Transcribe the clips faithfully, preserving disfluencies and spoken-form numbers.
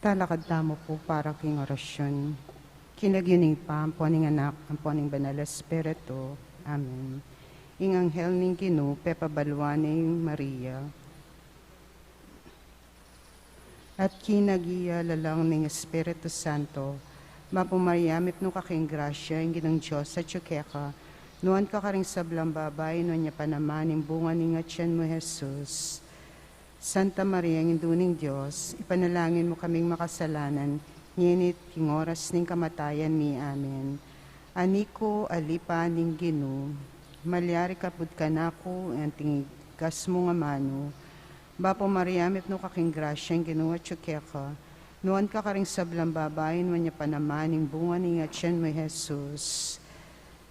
Talakad tamu pu para king orasyun. King lagyu ning Ibpa, ampo ning Anak, ampo ning Banal a Espiritu. Amen. Ing anghel ning Ginu pepabaluan ne i Maria, at kinagiya la lang ning Espiritu Santo. Bapu Maria, mipnu ka king grasya, ing Ginung Dios atyu keka. Nuan ka karing sablang babai, nuan ya pa naman ing bunga ning atyan mu, Jesus. Santa Maria, Indu ning Dios, ipanalangin mu kaming makasalanan, ngeni at king oras ning kamatayan mi. Amen. Ani ku, alipa ning Ginu, malyari ka pud kanaku anting igas mung amanu. Bapu Maria, mipnu ka king grasya, ing Ginu atyu keka. Nuan ka karing sablang babai, nuan ya pa naman ing bunga ning atyan mu, Jesus.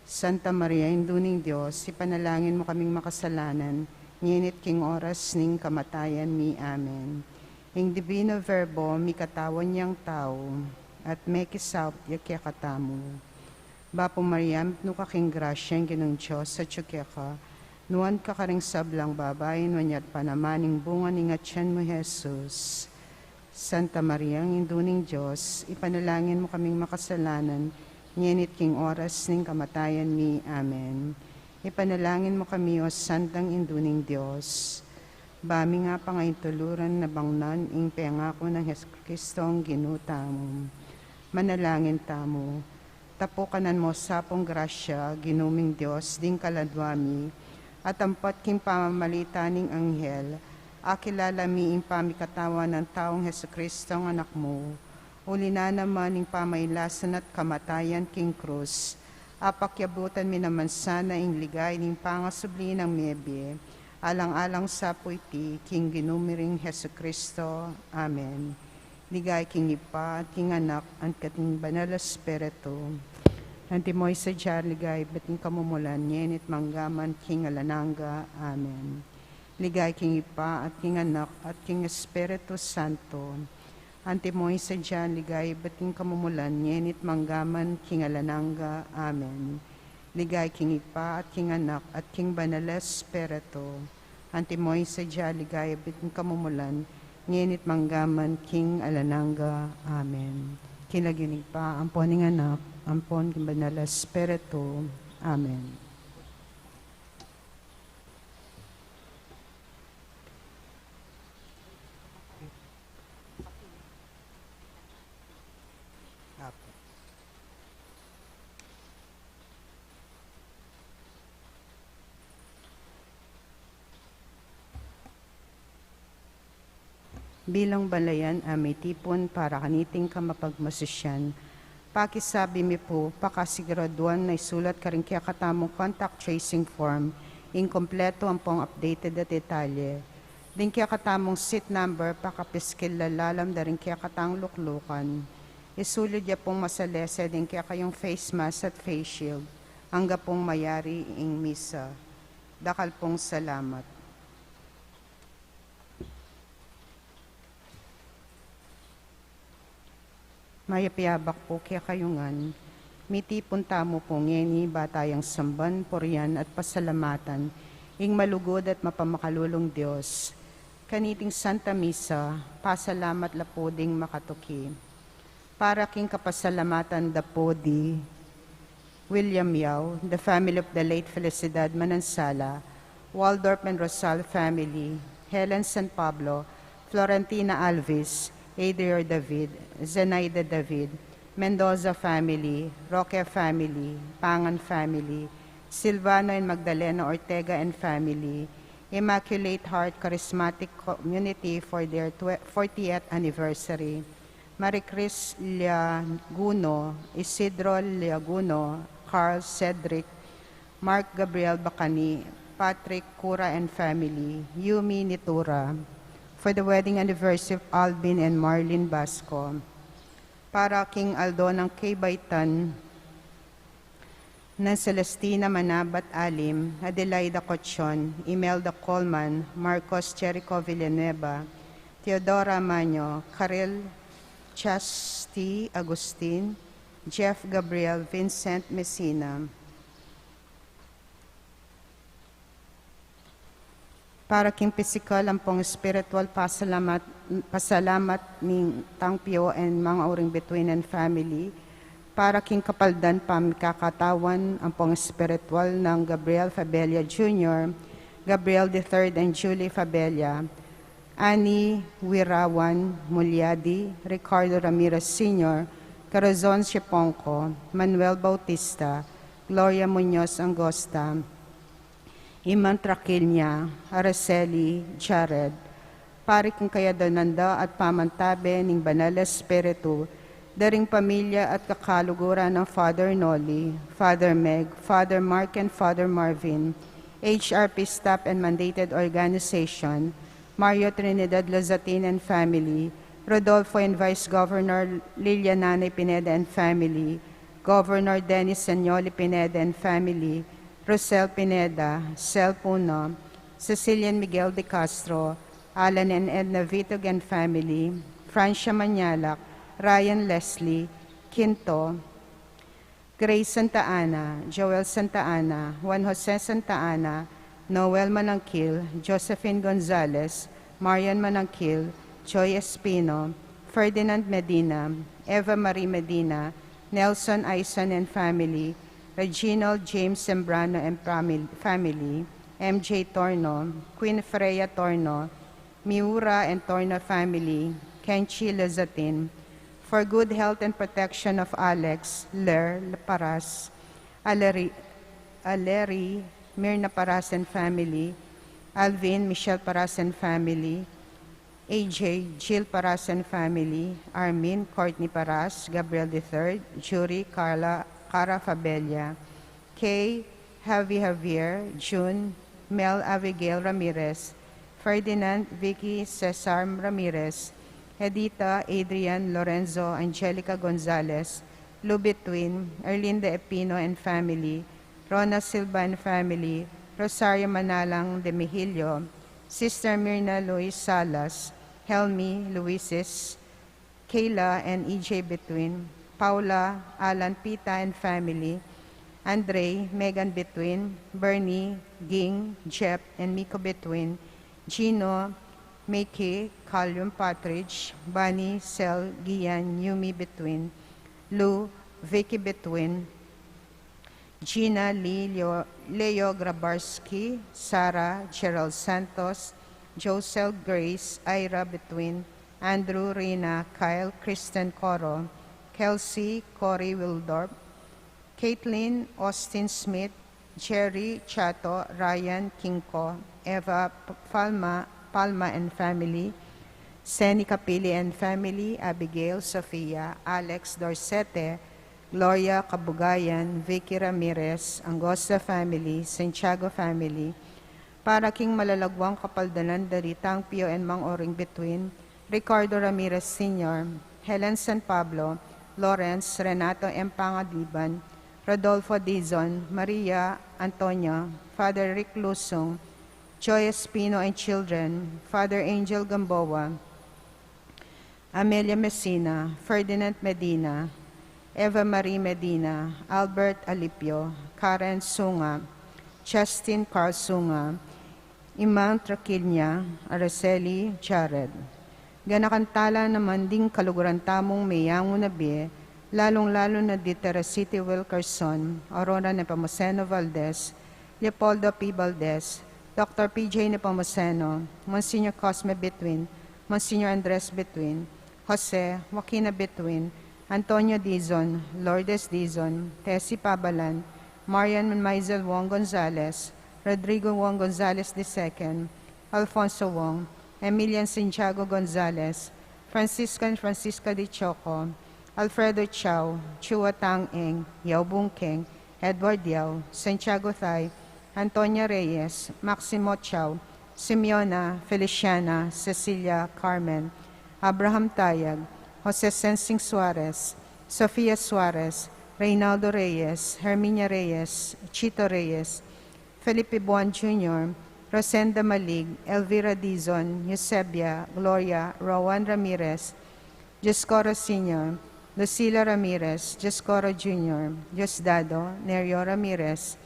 Santa Maria, Indu ning Dios, ipanalangin mu kaming makasalanan, ngeni at king oras ning kamatayan mi. Amen. Ing Divino Verbo, mikatawan yang tau, at mekisaup ya kekatamu. Bapu Maria, mipnu ka king grasya, ing Ginung Dios atyu keka. Nuan ka karing sablang babai, nuan ya pa naman ing bunga ning atyan mu, Jesus. Santa Maria, Indu ning Dios, ipanalangin mu kaming makasalanan, ngeni at king oras ning kamatayan mi. Amen. Ipanalangin mu kami, O Santang Indu ning Dios, ba mi nga pangaintuluran na bangnan ing pengaku nang Jesucristong Ginu tamu. Manalangin tamu. Tapukanan mo sa pung grasya, Ginu ming Dios, ding kaladua mi, at ampat king pamamalita ning anghel, akilala mi ing pamikatawan nang taung Jesucristong Anak mu, uli na naman ning pamailasan at kamatayan king krus, apakyabutan mi naman sana ing ligaya ning pangasubli nang mebie, alang-alang sa pu iti king Ginu mi ring Jesucristo. Amen. Ligaya king Ibpa, at king Anak, at king Banal a Espiritu. Antimo ing sadya ligaya ibat king kamumulan, ngeni at mangga man king alang angga. Amen. Ligaya king Ibpa, at king Anak, at king Espiritu Santo. Antimo ing sadya ligaya ibat king kamumulan, ngeni at mangga man king alang angga. Amen. Ligaya king Ibpa, at king Anak, at king Banal a Espiritu. Antimo ing sadya ligaya ibat king kamumulan, ngeni at mangga man king alang angga. Amen. King lagyu ning Ibpa, ampo ning Anak, ampo ning Banal a Espiritu. Amen. Bilang balayan a mitipun para kaniting kamapagmasusyan, pakisabi mi pu, pakasiguraduan na isulat karing kekatamung contact tracing form ing kompletu ampong updated a detalye. Ding kekatamung seat number, pakapiskil lalalam da ring kekatang luklukan. Isulud ya pung masalese ding kekayung face mask at face shield. Angga pung mayari ing misa. Dakal pung salamat. Mayap a abak pu kekayu ngan. Mitipun tamu pu ngeni, ba tayang samban, purian, at pasalamatan ing malugud at mapamakalulung Dios. Kaniting Santa Misa, pasalamat la pu ding makatuki. Para king kapasalamatan da pu di William Yao, the family of the late Felicidad Manansala, Waldorf and Rosal family, Helen San Pablo, Florentina Alvis, Adrior David, Zenaida David, Mendoza family, Roque family, Pangan family, Silvano and Magdalena Ortega and family, Immaculate Heart Charismatic Community for their twe-, fortieth anniversary. Marie Chris Liaguno, Isidro Liaguno, Carl Cedric, Mark Gabriel Bacani, Patrick Cura and family, Yumi Nitura, for the wedding anniversary of Alvin and Marlene Basco. Para king aldo nang kebaitan nang Celestina Manabat Alim, Adelaida Cochon, Imelda Coleman, Marcos Jericho Villanueva, Theodora Manyo, Karel Chasti Agustin, Jeff Gabriel Vincent Messina. Para king pisikal ampong espiritual, pasalamat, pasalamat ning Tang Pio and Mang Auring Bituin and family. Para king kapaldan pamikakatawan ampong espiritual nang Gabriel Fabella Junior, Gabriel the third and Julie Fabella, Annie Wirawan Mulyadi, Ricardo Ramirez Senior, Corazon Siponco, Manuel Bautista, Gloria Muñoz Angosta, Iman Traquilña, Araceli Jared, para king kayadwanan da at pamantabe ning Banal Espiritu, da ring pamilya at kakaluguran nang Father Noli, Father Meg, Father Mark and Father Marvin, H R P staff and mandated organization, Mario Trinidad Lozatin and family, Rodolfo and Vice Governor Lilian Nanay Pineda and family, Governor Dennis Sanyoli Pineda and family, Rosel Pineda, Sel Puno, Cecilian Miguel de Castro, Alan and Edna Vitug and family, Francia Manyalak, Ryan Leslie, Quinto, Grace Santa Ana, Joel Santa Ana, Juan Jose Santa Ana, Noel Manangkil, Josephine Gonzalez, Marian Manangkil, Joy Espino, Ferdinand Medina, Eva Marie Medina, Nelson Aison and family, Reginald James Sembrano and famil-, family, M J Torno, Queen Freya Torno, Miura and Torno family, Kenchi Lezatin, for good health and protection of Alex, Ler, Paras, Aleri, Aleri, Mirna Paras and family, Alvin, Michelle Paras and family, A J, Jill Paras and family, Armin, Courtney Paras, Gabriel the third, Jury, Carla, Cara Fabella, Kay, Javi Javier, June, Mel Abigail Ramirez, Ferdinand, Vicky, Cesar Ramirez, Edita, Adrian, Lorenzo, Angelica Gonzalez, Lou Between, Erlinda Epino and family, Rona Silva and family, Rosario Manalang de Mejillo, Sister Mirna Luis Salas, Helmi, Luises, Kayla and E J Between, Paula, Alan Pita and family, Andre, Megan Between, Bernie, Ging, Jep, and Miko Between, Gino, Mickey, Callum Partridge, Bunny, Sel, Gian, Yumi Between, Lou, Vicky Between, Gina, Lee, Leo, Leo Grabarski, Sarah, Gerald Santos, Josel Grace, Ira Between, Andrew, Rina, Kyle, Kristen Coro, Kelsey, Cory Wildorp, Caitlin, Austin Smith, Jerry, Chato, Ryan, Kinko, Eva, P-, Palma, Palma and family, Seni Capili and family, Abigail, Sofia, Alex, Dorsete, Gloria, Kabugayan, Vicky Ramirez, Angosta family, Santiago family, Para king malalagwang kapaldanan da ritang Pio and Mang Oring Bituin, Ricardo Ramirez Senior, Helen San Pablo, Lawrence, Renato M. Pangadiban, Rodolfo Dizon, Maria Antonia, Father Rick Lusung, Joy Espino and children, Father Angel Gamboa, Amelia Messina, Ferdinand Medina, Eva Marie Medina, Albert Alipio, Karen Sunga, Justin Carl Sunga, Imang Traquilña, Araceli Jared. Ganakan tala naman ding kaluguran tamung meyangu na bie, lalung-lalu na di Teresita Wilkerson, Aurora Nepomuceno Valdez, Leopoldo P. Valdez, Doctor P J Nepomuceno, Monsignor Cosme Betwin, Monsignor Andres Betwin, Jose, Joaquina Betwin, Antonio Dizon, Lourdes Dizon, Tessie Pabalan, Marian Maisel Wong Gonzalez, Rodrigo Wong Gonzalez the second, Alfonso Wong, Emilian Santiago Gonzalez, Francisco and Francisca de Choco, Alfredo Chao, Chua Tang Eng, Yao Bung Keng, Edward Yao, Santiago Thai, Antonia Reyes, Maximo Chao, Simeona, Feliciana, Cecilia, Carmen, Abraham Tayag, Jose Sensing Suarez, Sofia Suarez, Reynaldo Reyes, Herminia Reyes, Chito Reyes, Felipe Buan Junior, Rosenda Malig, Elvira Dizon, Eusebia, Gloria, Rowan Ramirez, Dioscoro Senior, Lucila Ramirez, Dioscoro Junior, Diosdado, Nerio Ramirez,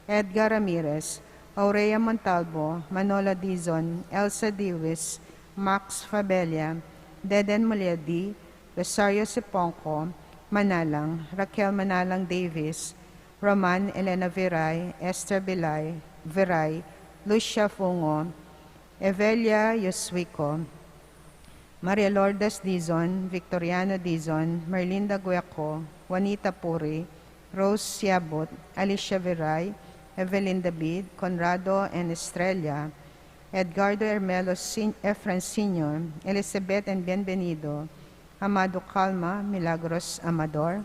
Edgar Ramirez, Aurea Montalvo, Manolo Dizon, Elsa Diwis, Max Fabella, Deden Muliadi, Rosario Siponco, Manalang, Raquel Manalang Davis, Roman Elena Viray, Esther Bilay, Viray, Lucia Fungo, Evelia Yoswico, Maria Lourdes Dizon, Victoriano Dizon, Merlinda Gueco, Juanita Puri, Rose Siabut, Alicia Viray, Evelyn David, Conrado and Estrella, Edgardo Hermelo Sen-, Efren Senior, Elizabeth and Bienvenido, Amado Calma, Milagros Amador,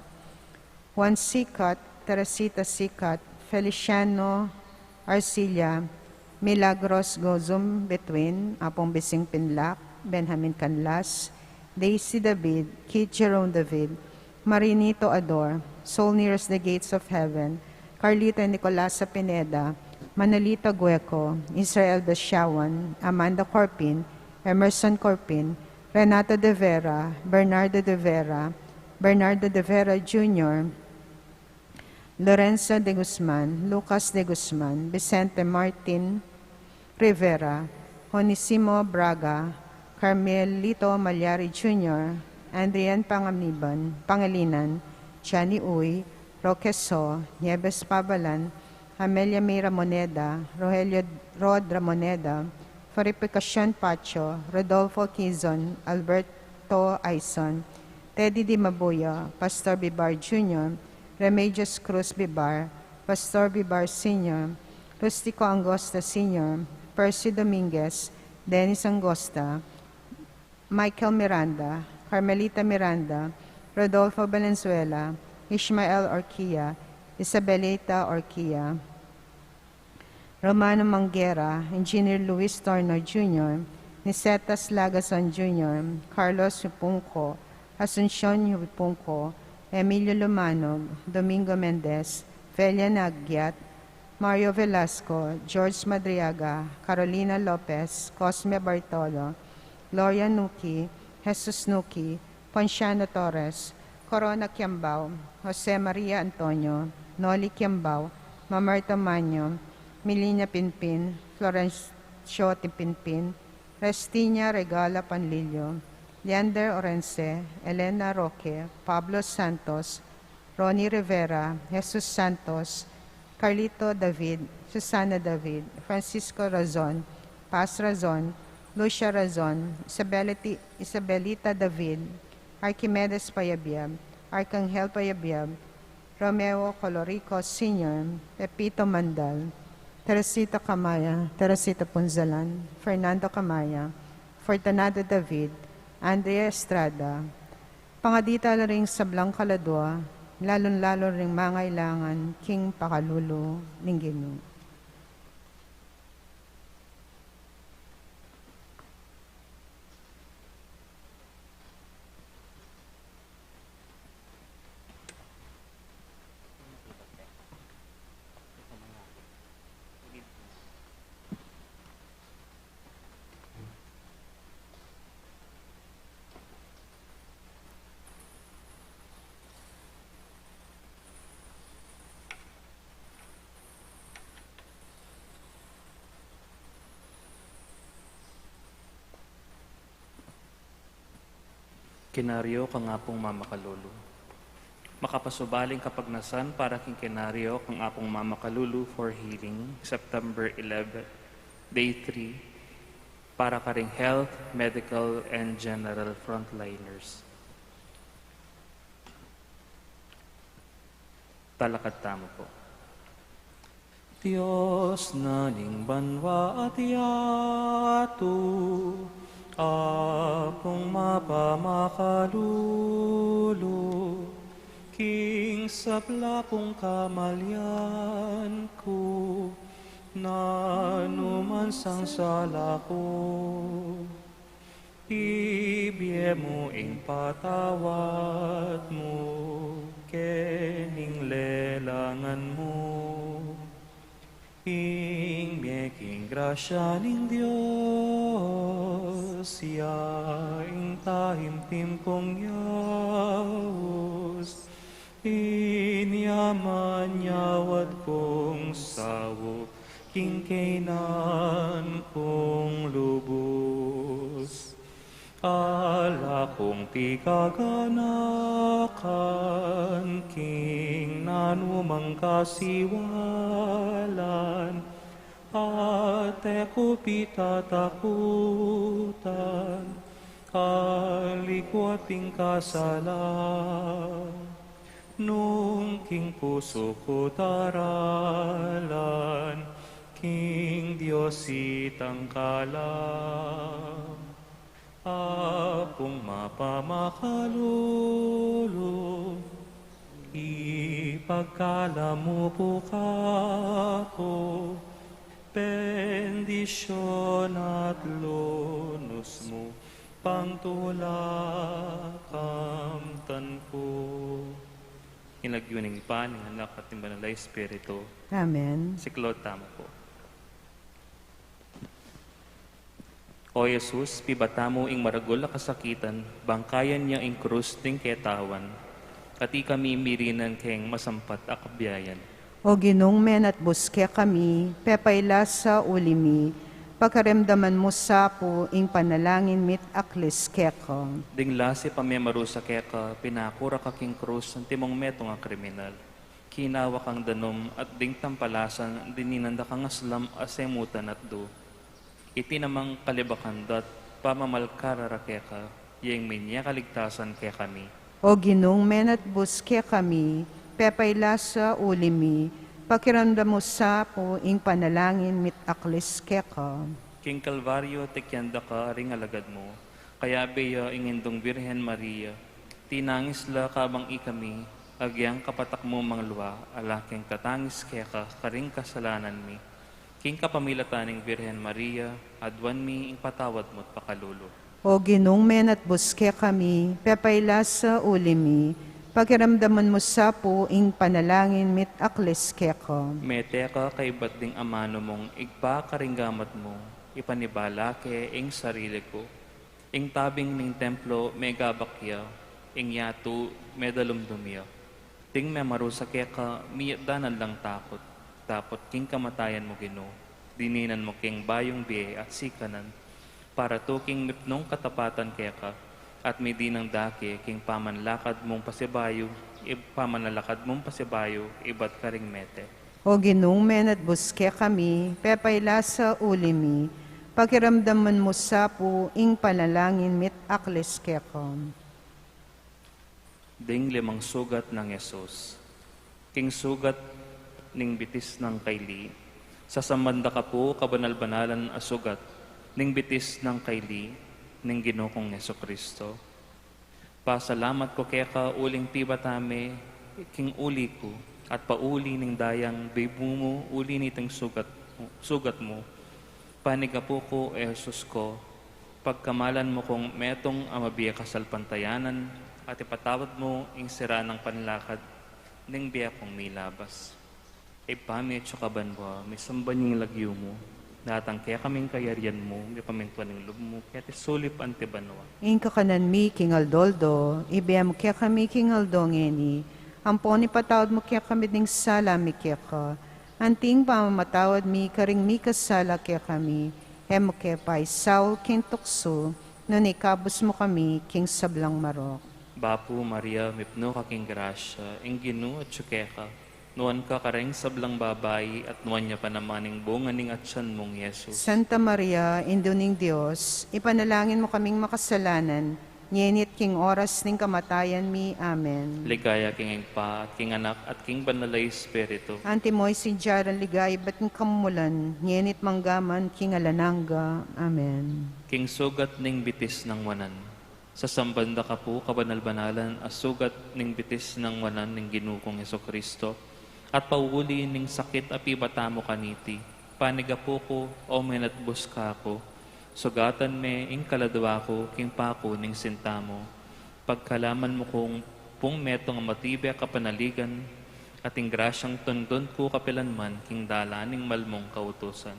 Juan Sikat, Teresita Sikat, Feliciano Arcilla, Milagros Gozum Betwin, Apung Bising Pinlak, Benjamin Canlas, Daisy David, Kid Jerome David, Marinito Ador, Soul Nearest the Gates of Heaven, Carlita Nicolasa Pineda, Manolita Gueco, Israel Besiawan, Amanda Corpin, Emerson Corpin, Renato de Vera, Bernardo de Vera, Bernardo de Vera Junior, Lorenzo de Guzman, Lucas de Guzman, Vicente Martin Rivera, Onesimo Braga, Carmelito Malyari Junior, Andrian Panganiban, Pangilinan, Johnny Uy, Roque So, Nieves Pabalan, Amelia May Ramoneda, Rogelio Rod Ramoneda, Purificacion Pacho, Rodolfo Quizon, Alberto Aison, Teddy Dimabuyo, Pastor Bibar Junior, Remedios Cruz Bibar, Pastor Bibar Senior, Rustico Angosta Senior, Percy Dominguez, Dennis Angosta, Michael Miranda, Carmelita Miranda, Rodolfo Valenzuela, Ishmael Orquia, Isabelita Orquia, Romano Manguera, Engineer Luis Torno Junior, Nicetas Lagason Junior, Carlos Huipungco, Asuncion Huipungco, Emilio Lumanog, Domingo Mendez, Velia Nagyat, Mario Velasco, George Madriaga, Carolina Lopez, Cosme Bartolo, Gloria Nuki, Jesus Nuki, Ponciano Torres, Corona Kiambao, Jose Maria Antonio, Noli Kiambao, Mamerto Maño, Milinia Pinpin, Florencio Pinpin, Restina Regala Panlilio, Leander Orense, Elena Roque, Pablo Santos, Ronnie Rivera, Jesus Santos, Carlito David, Susana David, Francisco Razon, Paz Razon, Lucia Razon, Isabeliti-, Isabelita David, Archimedes Payabiab, Arcangel Payabiab, Romeo Colorico Senior, Pepito Mandal, Teresita Camaya, Teresita Punzalan, Fernando Camaya, Fortunado David, Andrea Estrada, pangadi tala ring sablang kaladua, lalung-lalu ring mangailangan king pakalulu ning Ginu. Kinaryo kang Apung Mamakalulu. Makapasubaling kapagnasan para king Kinaryo kang Apung Mamakalulu for healing, September eleven, day three, para karing health, medical, and general frontliners. Talakad tamu pu. Dios na ning banua at yatu, Apung mapamakalulu, king sabla kung kamalian ku, nanu man sang sala ku, ibie mu ing patawad mu, kening lelangan mu. Ing mie king grasya ning Dios, ya ing taimtim kung yaus, inya manyawad kung saup king kainan kung lubus. Ala kung pigaganakan king nanumang kasiwalan, at e ku pitatakutan, alikwat ing kasala. Nung king pusu ku daralan, king Dios itang kalam. Apung mapamakalulu, ipagkalam mu pu kaku, bendisyun at lunus mu, pangtulak kamtan ku. King lagyu ning Ibpa, ning Anak, at ning Banal a Espiritu. Amen. Siklaud tamu pu. O Jesus, pibata mu ing maragul a kasakitan, bangkayan ya ing krus ning ketawan, at ikami mirinan keng masampat a kabiayan. O Ginung menatbus kekami, pepailasa uli mi, pakiramdaman mu sa pu ing panalangin mi't aklis keka. Ding lasi pamemarusa keka, pinaku ra ka king krus antimong metung a kriminal. Kinawa kang danum at ding tampalasan dininan da kang aslam a semutan at du. Iti namang kalibakan da't pamamalkara ra keka, ya ing minie kaligtasan kekami. O Ginung menatbus kekami, pepailasa uli mi, pakiramdam mu sa pu ing panalangin mi't aklis keka. King Kalbaryo, tikyan da ka ring alagad mu, kayabe ya ing Indung Birhen Maria. Tinangis la kabang ikami, agyang kapatak mu manglua, ala keng tatangis keka karing kasalanan mi. King kapamilatan ning Birhen Maria, aduan mi ing patawad mu't pakalulu. O Ginung menatbus kekami, pepailasa uli mi, pakiramdaman mu sa pu ing panalangin mi't aklis keka. Mete ka kaibat ding amanu mung Ibpa karing gamat mu, ipanibala ke ing sarili ku. Ing tabing ning templo megabak ya, ing yatu medalumdum ya. Ding memarusa keka, miyatdanan lang takut, dapot king kamatayan mu, Ginu, dininan mu keng bayung bie at sikanan, para tuking mipnung katapatan keka, at midinan da ke king pamanlakad mung pasibayu, ib-, pamanalakad mung pasibayu, ibat karing mete. O Ginung menatbus kekami, pepailasa uli mi, pakiramdaman mu sa pu ing panalangin mi't aklis keka. Ding limang sugat nang Jesus. King sugat ning bitis nang kaili, sasamban da ka pu kabanal-banalan a sugat ning bitis nang kaili ning Ginu kung Jesucristo. Pasalamat ku keka uling pibata me king uli ku, at pauli ning dayang bibu mu uli niting sugat, sugat mu. Panigapu ku, e Jesus ku, pagkamalan mu kung metung a mabie kasalpantayanan, at ipatawad mu ing sira nang panlakad ning bie kung milabas. Ibpa mi atsu ka banua, misamban ya ing lagyu mu, datang kekami ing kayarian mu, mipamintuan ing lub mu, keti sulip anti banua. Ing kakanan mi king aldo-aldo, ibie mu kekami king aldo ngeni, ampon ipatawad mu kekami ding sala mi keka, anti ing pamamatawad mi karing mikasala kekami, e mu ke paisaul king tuksu, nune ikabus mu kami king sablang marok. Bapu Maria, mipnu ka king grasya, ing Ginu atyu keka, nuan ka karing sablang babai, at nuan ya pa naman ing bunga ning atyan mung Jesus. Santa Maria, Indu ning Dios, ipanalangin mu kaming makasalanan, ngeni at king oras ning kamatayan mi. Amen. Ligaya king Ibpa, at king Anak, at king Banal a Espiritu. Antimo ing sadya rang ligaya ibat ning kamumulan, ngeni at mangga man king alang angga. Amen. King sugat ning bitis nang wanan. Sasamban da ka pu, kabanal-banalan a sugat ning bitis nang wanan ning Ginu kung Jesucristo, at pauli ning sakit a pibata mu kaniti, panigapu ku, o menatbus ka ku, sugatan me ing kaladwa ku king paku ning sinta mu. Pagkalaman mu kung pung metung a matibe a kapanaligan, at ing grasyang tundun ku kapilan man king dalan ning mal mung kautusan.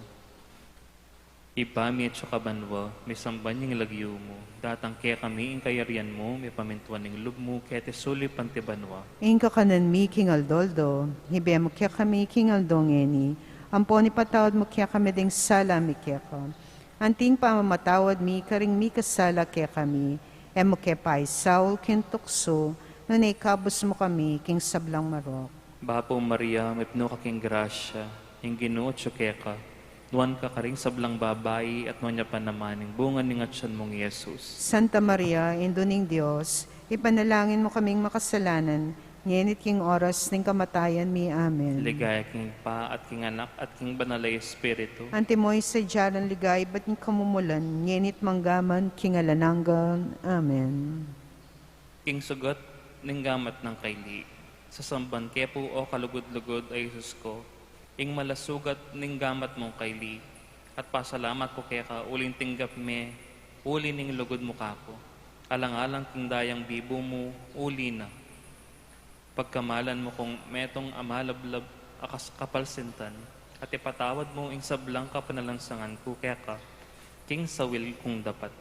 Ibpa mi atsu ka banua, misamban ya ing lagyu mu, datang kekami ing kayarian mu, mipamintuan ing lub mu, keti sulip anti banua. Ing kakanan mi king aldo-aldo, ibie mu kekami king aldo ngeni, ampon ipatawad mu kekami ding sala mi keka, anti ing pamamatawad mi karing mikasala kekami, e mu ke paisaul king tuksu, nune ikabus mu kami king sablang marok. Bapu Maria, mipnu ka king grasya, ing Ginu atyu keka, nuan ka karing sablang babai, at nuan ya pa naman ing bunga ning atyan mung Jesus. Santa Maria, Indu ning Dios, ipanalangin mu kaming makasalanan, ngeni at king oras ning kamatayan mi. Amen. Ligaya king Ibpa, at king Anak, at king Banal a Espiritu. Antimo ing sadya rang ligaya ibat ning kamumulan, ngeni at mangga man king alang angga. Amen. King sugat ning gamat nang kaili. Sasamban ke pu, o kalugud-lugud a Jesus ku, ing malasugat ning gamat mung kaili, at pasalamat ku keka uling tinggap me uli ning lugud mu kaku. Alang-alang king dayang bibu mu uli na. Pagkamalan mu kung metung a malablab a kas-, kapalsintan, at ipatawad mu ing sablang kapanalansangan ku keka, king sawil kung dapat.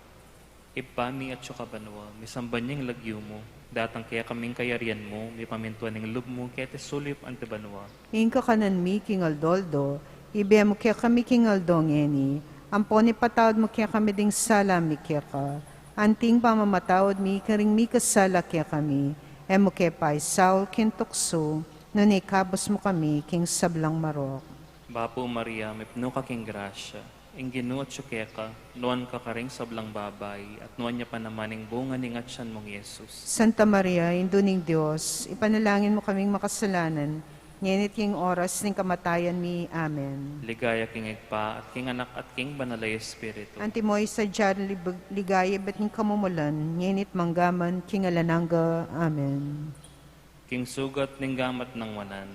Ibpa mi atsu ka banua, misamban ya ing lagyu mu, datang kekami ing kayarian mu, mipamintuan ing lub mu, keti sulip anti banua. Ing kakanan mi king aldo-aldo, ibie mu kekami king aldo ngeni, ampon ipatawad mu kekami ding sala mi keka, anti ing pamamatawad mi karing mikasala kekami, e mu ke paisaul king tuksu, nune ikabus mu kami king sablang marok. Bapu Maria, mipnu ka king grasya, ing Ginu atyu keka, nuan ka karing sablang babai, at nuan ya pa naman ing bunga ning atyan mung Jesus. Santa Maria, Indu ning Dios, ipanalangin mu kaming makasalanan, ngeni at king oras ning kamatayan mi. Amen. Ligaya king Ibpa, at king Anak, at king Banal a Espiritu. Antimo ing sadya rang lib-, ligaya ibat ning kamumulan, ngeni at mangga man king alang angga. Amen. King sugat ning gamat nang wanan.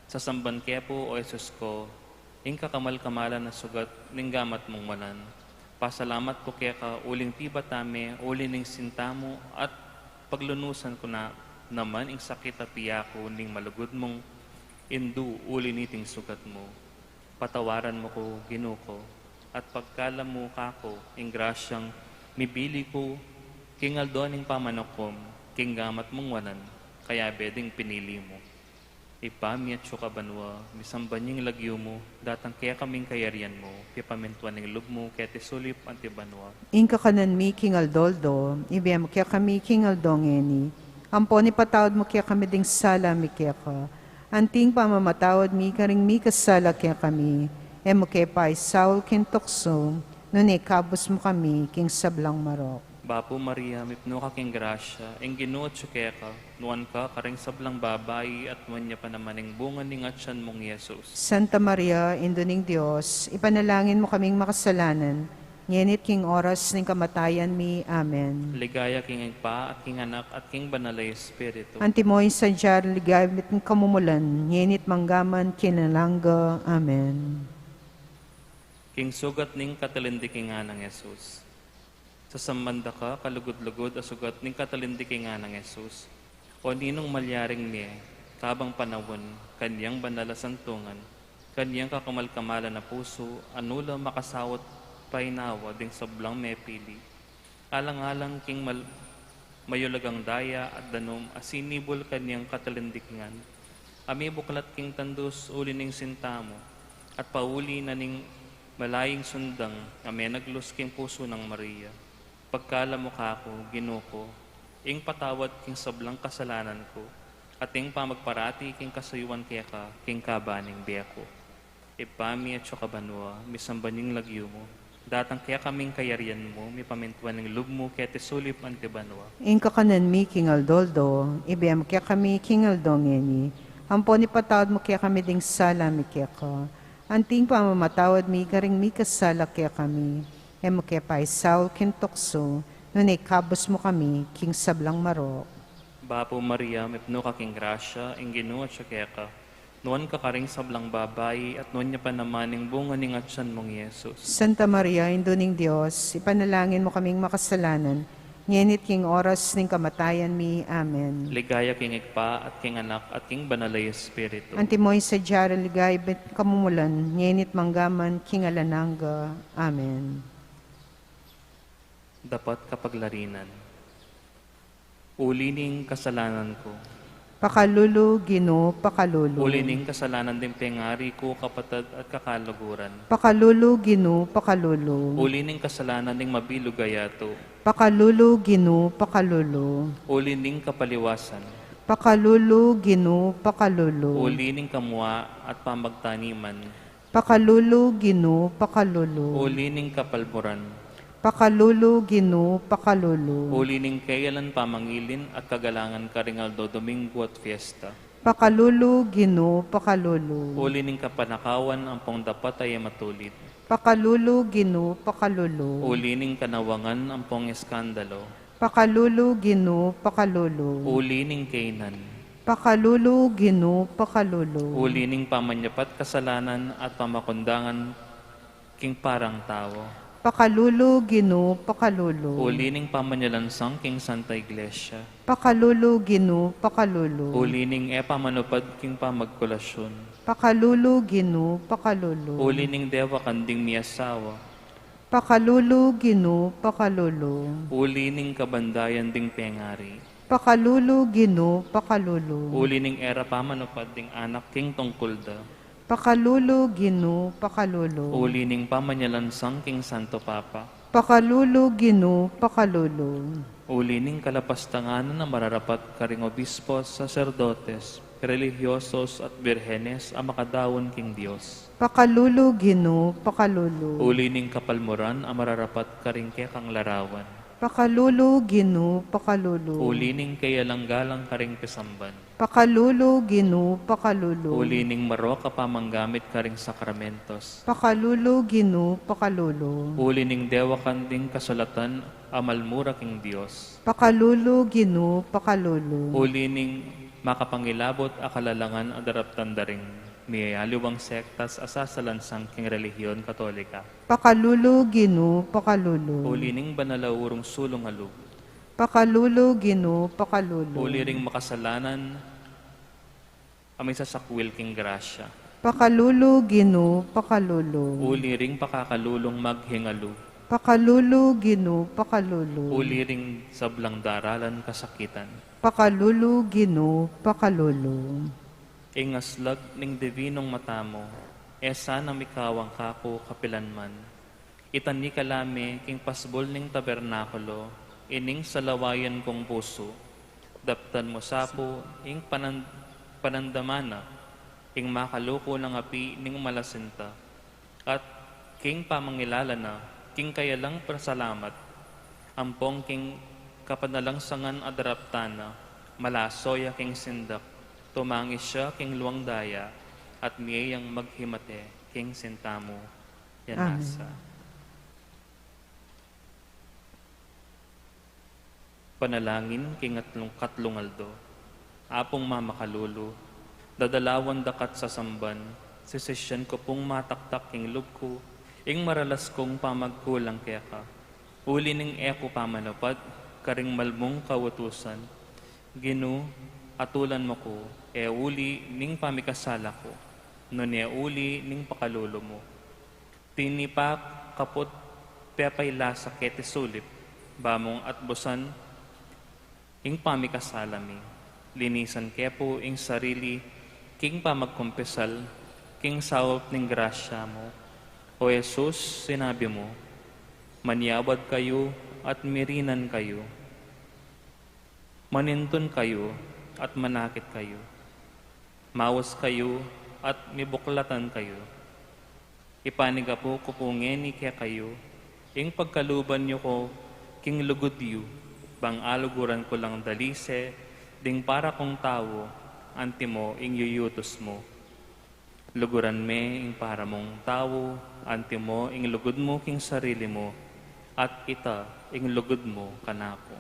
Sasamban ke pu, o Jesus ku, ing kakamal-kamalan a sugat ning gamat mung wanan. Pasalamat ku keka uling pibata me uli ning sinta mu, at paglunusan ku na naman ing sakit a piyaku ning malugud mung Indu uli niting sugat mu. Patawaran mu ku, Ginu ku, at pagkalam mu kaku ing grasyang mibili ku king aldo ning pamanukum king gamat mung wanan, kayabe ding pinili mu. Ibpa mi atsu ka banua, misamban ya ing lagyu mu, datang kekami ing kayarian mu, pipamintuan ing lub mu, keti sulip anti banua. Ing kakanan mi king aldo-aldo, ibie mu kekami king aldo ngeni, ampon ipatawad mu kekami ding sala mi keka, anti ing pamamatawad mi karing mikasala kekami, e mu ke paisaul king tuksu, nune ikabus mu kami king sablang marok. Bapu Maria, mipnu ka king grasya, ing Ginu atsu keka, nuan ka karing sablang babai, at nuan ya pa naman ing bunga ning atyan mung Jesus. Santa Maria, Indu ning Dios, ipanalangin mu kaming makasalanan, ngeni at king oras ning kamatayan mi. Amen. Ligaya king Ibpa, at king Anak, at king Banal a Espiritu. Antimo ing sadya rang ligaya ibat ning kamumulan, ngeni at mangga man king alang angga. Amen. King sugat ning katalindikingan nang Jesus. Sasamban da ka, kalugud-lugud a sugat ning katalindikingan nang Jesus. O ninung malyaring mie, kabang panaun, kanyang banal a santungan, kanyang kakamal-kamalan a pusu, a nu la makasaut painawa ding sablang mepili. Alang-alang king mal-, mayulagang daya at danum a sinibul kanyang katalindikingan, a mibuklat king tandus uli ning sinta mu, at pauli na ning malaying sundang a menaglus king pusu nang Maria. Pagkalub mu kaku, Ginu ku, ing patawad king sablang kasalanan ku, at ing pamagparati king kasuyuan keka king kaban ning bie ku. Ibpa mi, atsu ka banua, misamban ya ing lagyu mu. Datang kekami ing kayarian mu, mipamintuan ing lub mu keti sulip anti banua. Ing kakanan mi king aldo-aldo, ibie mu kekami king aldo ngeni. Ampon ipatawad mu kekami ding sala mi keka, anti ing pamamatawad mi karing mikasala kekami. E mu ke paisaul king tuksu, nune ikabus mu kami king sablang marok. Bapu Maria, mipnu ka king grasya, ing Ginu atsu keka. Nuan ka karing sablang babai, at nuan ya pa naman ing bunga ning atian mung Jesus. Santa Maria, Indu ning Dios, ipanalangin mu kaming makasalanan, ngeni't king oras ning kamatayan mi. Amen. Ligaya king Ibpa, at king Anak, at king Banal a Espiritu. Antimo ing sadya ring ligaya king kamumulan, ngeni't manggaman king alang angga. Amen. Dapat kapaglarinan. Uli ning kasalanan ku. Pakalulu, Ginu, pakalulu. Uli ning kasalanan ding pengari ku, kapatad at kakaluguran. Pakalulu, Ginu, pakalulu. Uli ning kasalanan ding mabilug a yatu. Pakalulu, Ginu, pakalulu. Uli ning kapaliwasan. Pakalulu, Ginu, pakalulu. Uli ning kamua at pamagtaniman. Pakalulu, Ginu, pakalulu. Uli ning kapalburan. Pakalulu, Ginu, pakalulu. Uli ning keyalan pamangilin at kagalangan karing aldo Domingo at fiesta. Pakalulu, Ginu, pakalulu. Uli ning kapanakawan ampong dapat a e matulid. Pakalulu, Ginu, pakalulu. Uli ning kanawangan ampong eskandalo. Pakalulu, Ginu, pakalulu. Uli ning kainan. Pakalulu, Ginu, pakalulu. Uli ning pamanyapat kasalanan at pamakundangan king parang tau. Pakalulu, Ginu, pakalulu. Uli ning pamanyalansang king Santa Iglesia. Pakalulu, Ginu, pakalulu. Uli ning e pamanupad king pamagkulasyun. Pakalulu, Ginu, pakalulu. Uli ning dewakan ding miasawa. Pakalulu, Ginu, pakalulu. Uli ning kabandayan ding pengari. Pakalulu, Ginu, pakalulu. Uli ning e ra pamanupad ding anak king tungkul da. Pakalulu, Ginu, pakalulu. Uli ning pamanyalansang king Santo Papa. Pakalulu, Ginu, pakalulu. Uli ning kalapastangan a mararapat karing obispo, saserdotes, relihiyosos at birhenes a makadaun king Dios. Pakalulu, Ginu, pakalulu. Uli ning kapalmuran a mararapat karing kekang larawan. Pakalulu, Ginu, pakalulu. Uli ning keyalang galang karing pisamban. Pakalulu, Ginu, pakalulu. Uli ning marok a pamanggamit karing sakramentos. Pakalulu, Ginu, pakalulu. Uli ning dewakan ding kasulatan a malmura king Dios. Pakalulu, Ginu, pakalulu. Uli ning makapangilabot a kalalangan a daraptan da ring miyayaliwang sektas a sasalansang king relihiyon Katolika. Pakalulu, Ginu, pakalulu. Uli ning banal a urung sulung a lub. Pakalulu, Ginu, pakalulu. Uli ring makasalanan a misasakwil king grasya. Pakalulu, Ginu, pakalulu. Uli ring pakakalulung maghingalu. Pakalulu, Ginu, pakalulu. Uli ring sablang daralan kasakitan. Pakalulu, Ginu, pakalulu. Ing aslag ning dibinung mata mu, e sana mikawang kaku kapilanman. Itani ka la me king pasbul ning tabernakulo ining salawayan kung pusu. Daptan mu sa pu ing panan-, panandaman na ing makaluku nang api ning malasinta. At king pamangilala na king kayalang pasalamat, ampong king kapanalangsangan a daraptan na, malaso ya king sindak, tumangis ya king luang daya, at mie yang maghimate king sinta mu. Yan. Amen. Nasa. Panalangin king atlung, katlung aldo. Apung mamakalulu, dadalawan da ka't sasamban, sisisyan ku pung mataktak king lub ku ing maralas kung pamagkulang keka, uli ning e ku pamanupad karing malmung kautusan. Ginu, atulan mu ku, e uli ning pamikasala ku, nune uli ning pakalulu mu. Tinipa kaput pepailasa keti sulip, ba mung atbusan ing pamikasala mi. Linisan ke pu ing sarili king pamagkumpisal king saup ning grasya mu. O Jesus, sinabi mu, manyawad kayu at mirinan kayu, manintun kayu at manakit kayu, maus kayu at mibuklatan kayu. Ipanigapu ku pu ngeni kekayu ing pagkaluban yu ku king lugud yu, bang aluguran ku lang dalise ding para kung tau, antimo ing yuyutus mu. Luguran me ing para mung tau, antimo ing lugud mu king sarili mu, at ita ing lugud mu kanaku.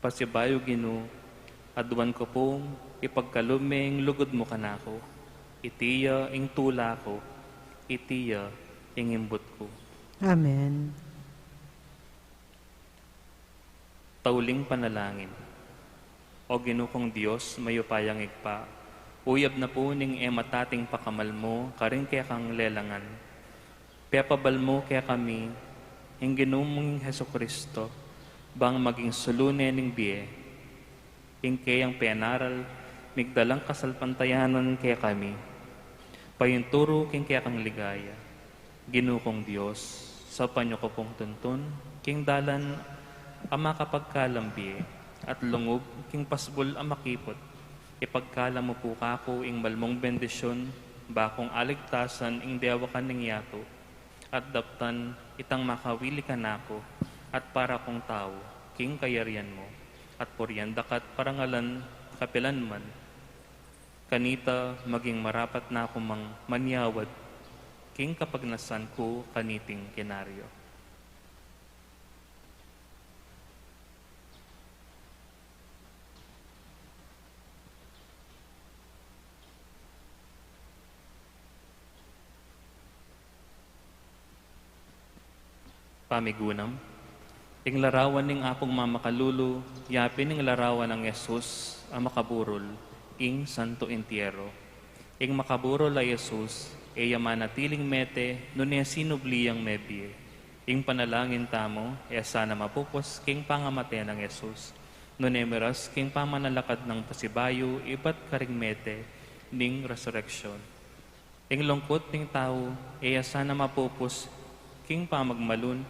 Pasibayu, Ginu, aduan ku pung ipagkalub me ing lugud mu kanaku. Iti ya ing tula ku, iti ya ing imbut ku. Amen. Tauling panalangin. O Ginu kung Dios, mayupayang Ibpa, uyab na pu ning e matating pakamal mu karing kekang lelangan, pepabal mu kekami ing Ginu mung Jesucristo, bang maging sulu ne ning bie. Ing keyang penaral, migdalang kasalpantayanan kekami, painturu king kekang ligaya. Ginu kung Dios, saupan yu ku pung tuntun king dalan a makapagkalam bie, at lungub king pasbul a makiput. Ipagkalam mu pu kaku ing malmung bendisyun, bakung aligtasan ing dewakan ning yatu, at daptan itang makawili kanaku at para kung tau king kayarian mu, at purian da ka't parangalan kapilan man. Kanita maging marapat na ku mang manyawad king kapagnasan ku kaniting kinaryo. Pamigunam. Ing larawan ning Apung Mamakalulu, yapin ing larawan nang Jesus a makaburul king Santo Entierro. Ing makaburul a Jesus, e ya manatiling mete nune sinubli yang mebie. Ing panalangin tamu, e sana mapupus king pangamate nang Jesus, nune miras king pamanalakad nang pasibayu ibat karing mete ning resurrection. Ing lungkut ning tau, e ya sana mapupus king pamagmalun,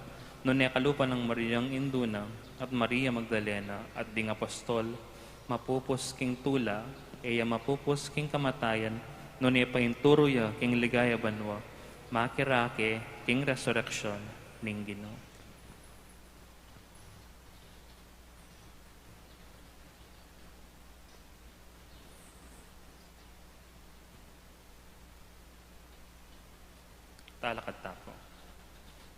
nune kalupa nang Mariang indu na, at Maria Magdalena, at ding apostol, mapupus king tula, e ya mapupus king kamatayan, nune painturu ya king ligaya banua, makirake king resurrection ning Ginu. Talakad ta pu.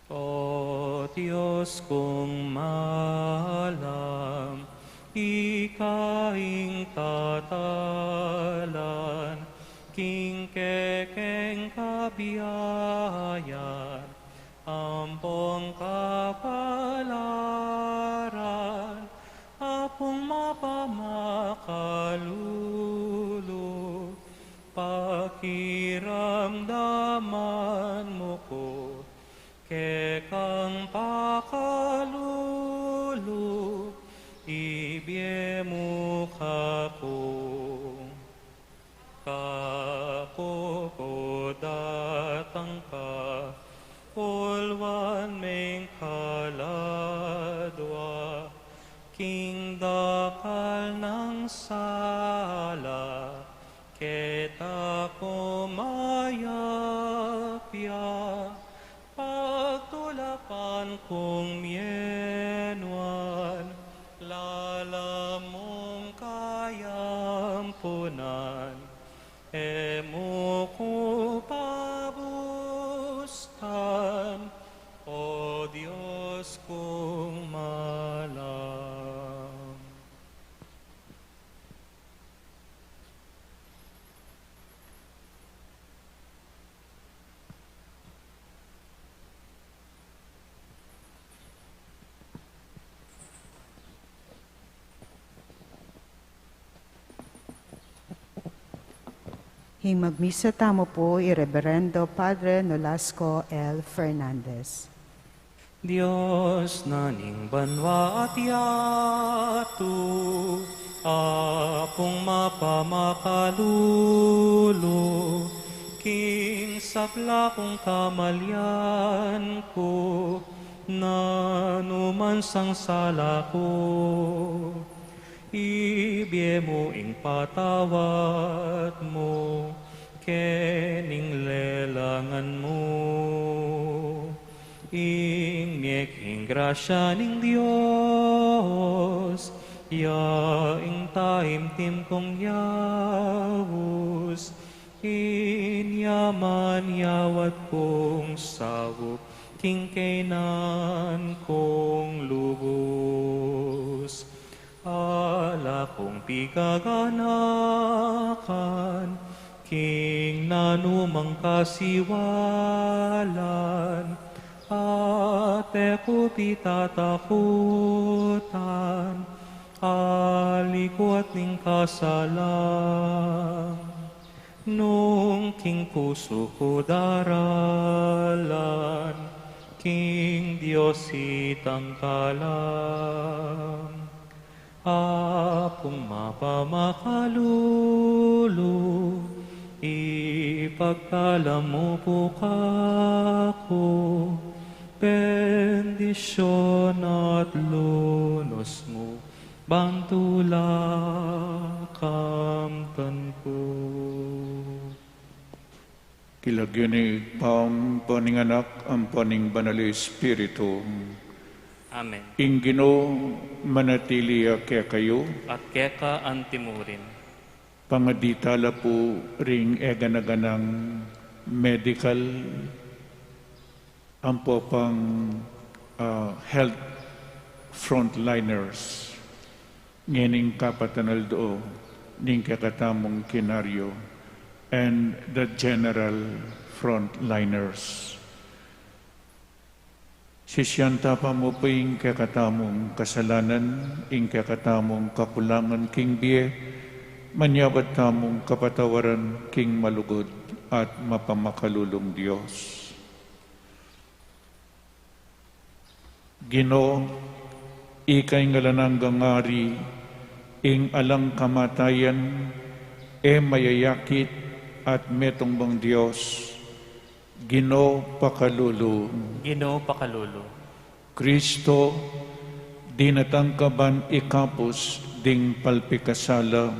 O Dios kung malam, ika ing tatalan king kekeng kabiayan, ampong kapalaran, Apung mapamakalulu, pakiramdaman mu ku kekang pakalulu, ibie mu kaku. Kaku ku datang pa, ulwan meng kaladwa, king dakal nang sala, keta ku mayap ya, pagtulapan kung mienuan, lalam mung kayampunan, e mu ku pabustan, O Dios kung malam. Ing magmisa tamu pu i Reberendo Padre Nolasco L. Fernandez. Dios na ning banua at yatu, Apung mapamakalulu, king sabla kung kamalian ku, nanu mansang sala ku. Ibie mu ing patawad mu, keng lelangan mu. Ing mie king grasya ning Dios, ya ing taimtim kung yaus, inya man yawat kung saup, king kaynan kung lubus. Ala kung pigaganakan, king nanumang kasiwalan, at e ku pitatakutan, aliku at ning kasalan. Nung king pusu ku daralan, king Dios itangkalan. Apung mapamakalulu, ipagkalub mu pu kaku, bendisyun at lunus mu, ban tulakamtan ku. King lagyu ning Ibpa, ampo ning Anak, ampo ning Banal Espiritu. Amen. Ing Ginu manatili ya kekayu. At keka antimurin. Pangadi tala pu ring e gana-ganang medical ampo pang, ah, health frontliners ngening kapatan aldo ning kekatamung kinaryu and the general frontliners. Sisian tapa mu pu ing kekatamung kasalanan, ing kekatamung kakulangan king bie, manyawad tamung kapatawaran king malugud at mapamakalulung Dios. Ginu, ika ing alang anggang Ari, ing alang kamatayan, e mayayakit at metung mung Dios. Ginu, pakalulu. Ginu, pakalulu. Kristo, dinatang ka ban ikapus ding palpikasala.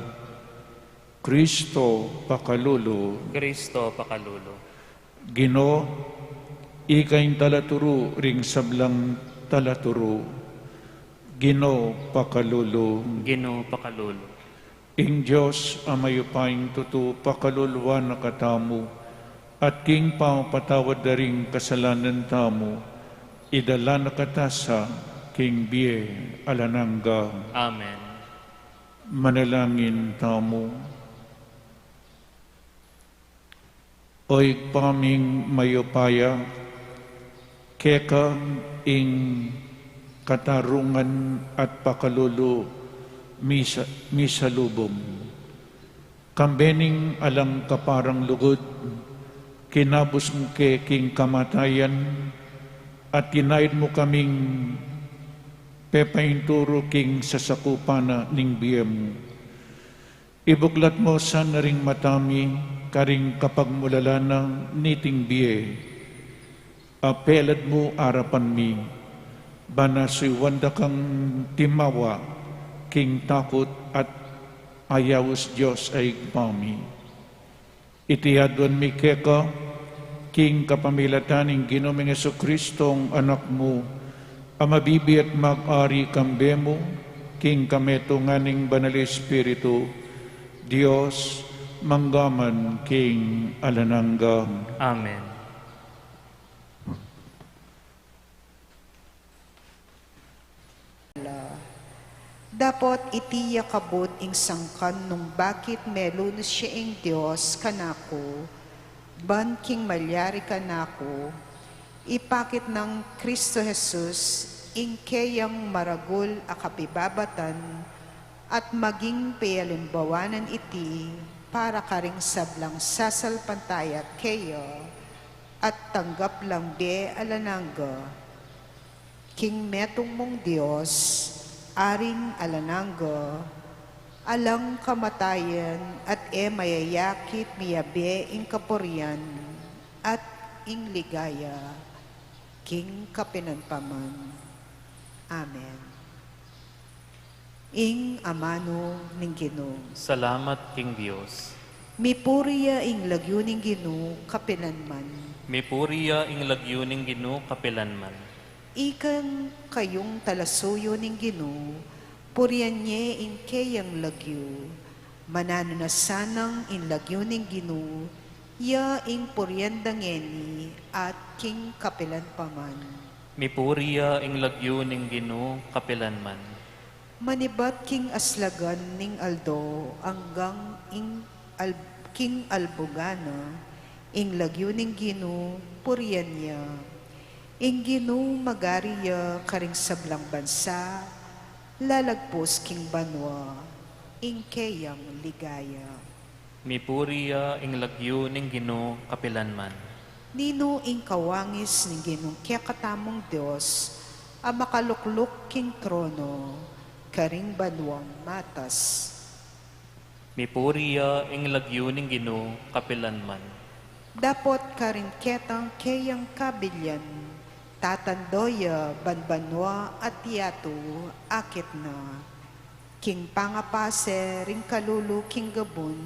Kristo, pakalulu. Kristo, pakalulu. Ginu, ika ing talaturu ring sablang talaturu. Ginu, pakalulu. Ginu, pakalulu. Ing Dios a mayupayang tutu pakaluluan na katamu, at king pamapatawad da ring kasalanan tamu, idala na kata sa king bie alang angga. Amen. Manalangin tamu. O Ibpa ming mayupaya, keka ing katarungan at pakalulu misa-, misalubung. Kambe ning alang kaparang lugud, kinabus mu ke king kamatayan, at tinayad mu kaming pepainturu king sasakupan na ning bie mu. Ibuklat mu sana ring mata mi karing kapagmulalan na niting bie. Apelad mu arapan mi, ban suyuan da kang timawa king takut at ayaus Dios a Ibpa mi. Iti aduan mi keka, king kapamilatan ning Ginu ming Jesucristo, Anak mu, a mabibie at mag-ari kambe mu, king kametungan ning Banal Espiritu, Dios, mangga man king alang angga. Amen. Dapot iti ya kabud ing sangkan nung bakit melunus ya ing Dios kanaku, ban king malyari kanaku, ipakit nang Cristo Jesus, ing keyang maragul a kapibabatan, at maging pialimbawanan iti para karing sablang sasalpantaya keya, at tanggap lang bie alang angga. King metung mung Dios, Aring alang angga, alang kamatayan at e mayayakit, miyabe ing kapurian at ing ligaya king kapinan pa man. Amen. Ing amanu ning Ginu. Salamat king Dios. Mipuri ya ing lagyu ning Ginu kapilanman. Mipuri ya ing lagyu ning Ginu kapilanman. Ikan kayung talasuyu ning Ginu, purian ye ing keyang lagyu. Mananu na sanang ing lagyu ning Ginu, ya ing purian da ngeni at king kapilan pa man. Mipuri ya ing lagyu ning Ginu kapilanman. Manibat king aslagan ning aldo anggang ing al-, king albugan na, ing lagyu ning Ginu purian ya. Ing Ginu magari ya karing sablang bansa, lalagpus king banua ing keyang ligaya. Mipuri ya ing lagyu ning Ginu kapilanman. Ninu ing kawangis ning Ginung kekatamung Dios a makalukluk king trono karing banuang matas? Mipuri ya ing lagyu ning Ginu kapilanman. Dapot karing ketang keyang kabilian, tatando ya ban banua at yatu akit na. King pangapase ring kalulu king gabun,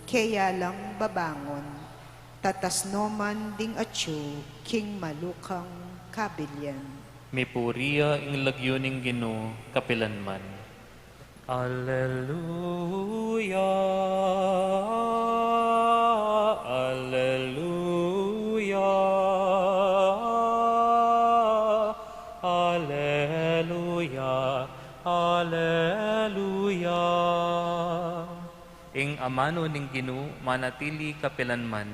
keya lang babangun, tatas no man ding atyu king malukang kabilian. Mipuri ya ing lagyu ning Ginu kapilanman. Alleluia, alleluia, alleluia, alleluia. Ing amanu ning Ginu manatili kapilanman.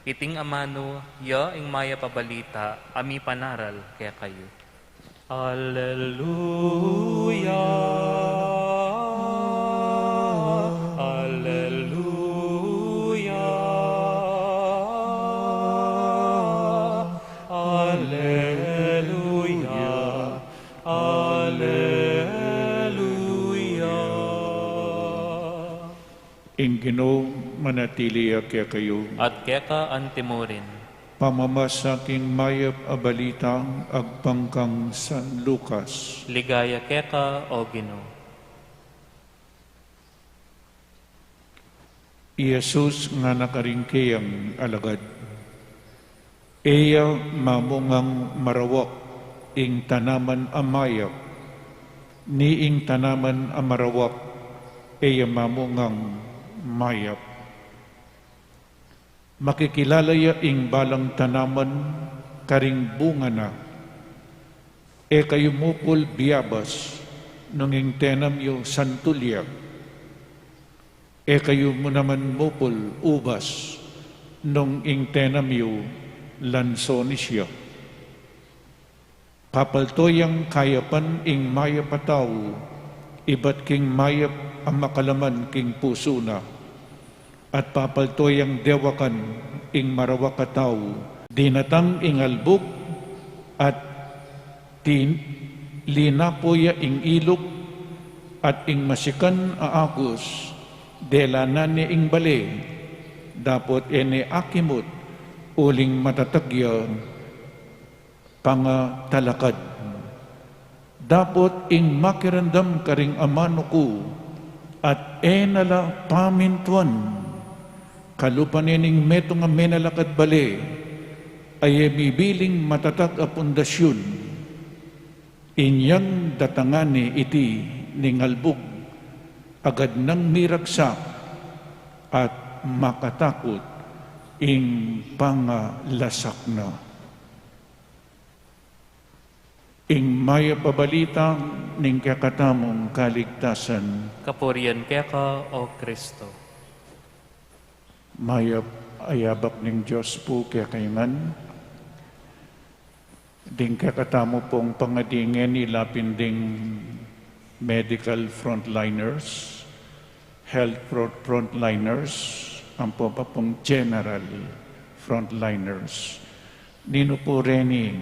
Iting amanu ya ing mayap a balita a mipanaral kekayu. Alleluia, alleluia, alleluia, alleluia. Ing Ginu manatili ya kekayu. At keka antimurin. Pamamasa king mayap a balita agpang kang San Lucas. Ligaya keka, O Ginu. I Jesus ngana karing keyang alagad, e ya mamungang marawak ing tanaman a mayap, ni ing tanaman a marawak e ya mamungang mayap. Makikilala ya ing balang tanaman karing bunga na. E kayu mupul biyabas nung ing tenam yu santul ya. E kayu mu naman mupul ubas nung ing tenam yu lansones ya. Papalto yang kayapan ing mayap a tau ibat king mayap a makalaman king pusu na, at papalto yang dewakan ing marawak a tau. Dinatang ing albug at tin-, linapo ya ing ilug, at ing masikan a agus delanan ne ing bale, dapot e ne akimut uling matatag ya pangatalakad. Dapot ing makiramdam karing amanu ku at e na la pamintuan, kalupa ne ning metung a menalakad bale a e mibiling matatag a pundasyun. Inyang datangan ne iti ning albug, agad nang miragsak at makatakut ing pangalasak na. Ing mayap a balita ning kekatamung kaligtasan. Kapurian keka, O Kristo. Mayap a yabak ning Dios pu kekayu ngan. Ding kekatamu pung pangadi ngeni la pin ding medical frontliners, health front-, frontliners, ampo pa pung general frontliners. Ninu pu reni,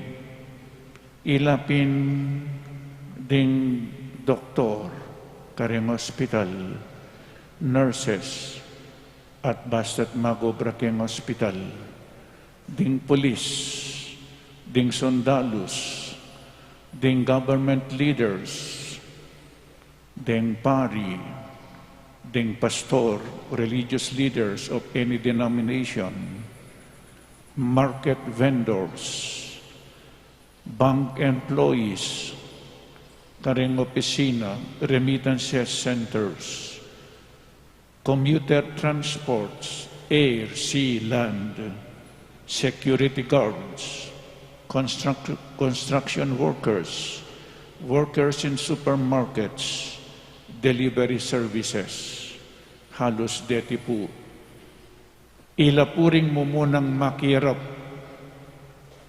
ila pin ding doktor karing hospital, nurses, at basta't mag-obra king hospital, ding pulis, ding sundalus, Deng government leaders, deng pari, deng pastor, religious leaders of any denomination, market vendors, bank employees, kareng opisina, remittances centers, commuter transports, air, sea, land, security guards, construct-, construction workers, workers in supermarkets, delivery services. Halus deti pu. Ila pu ring mumunang makirap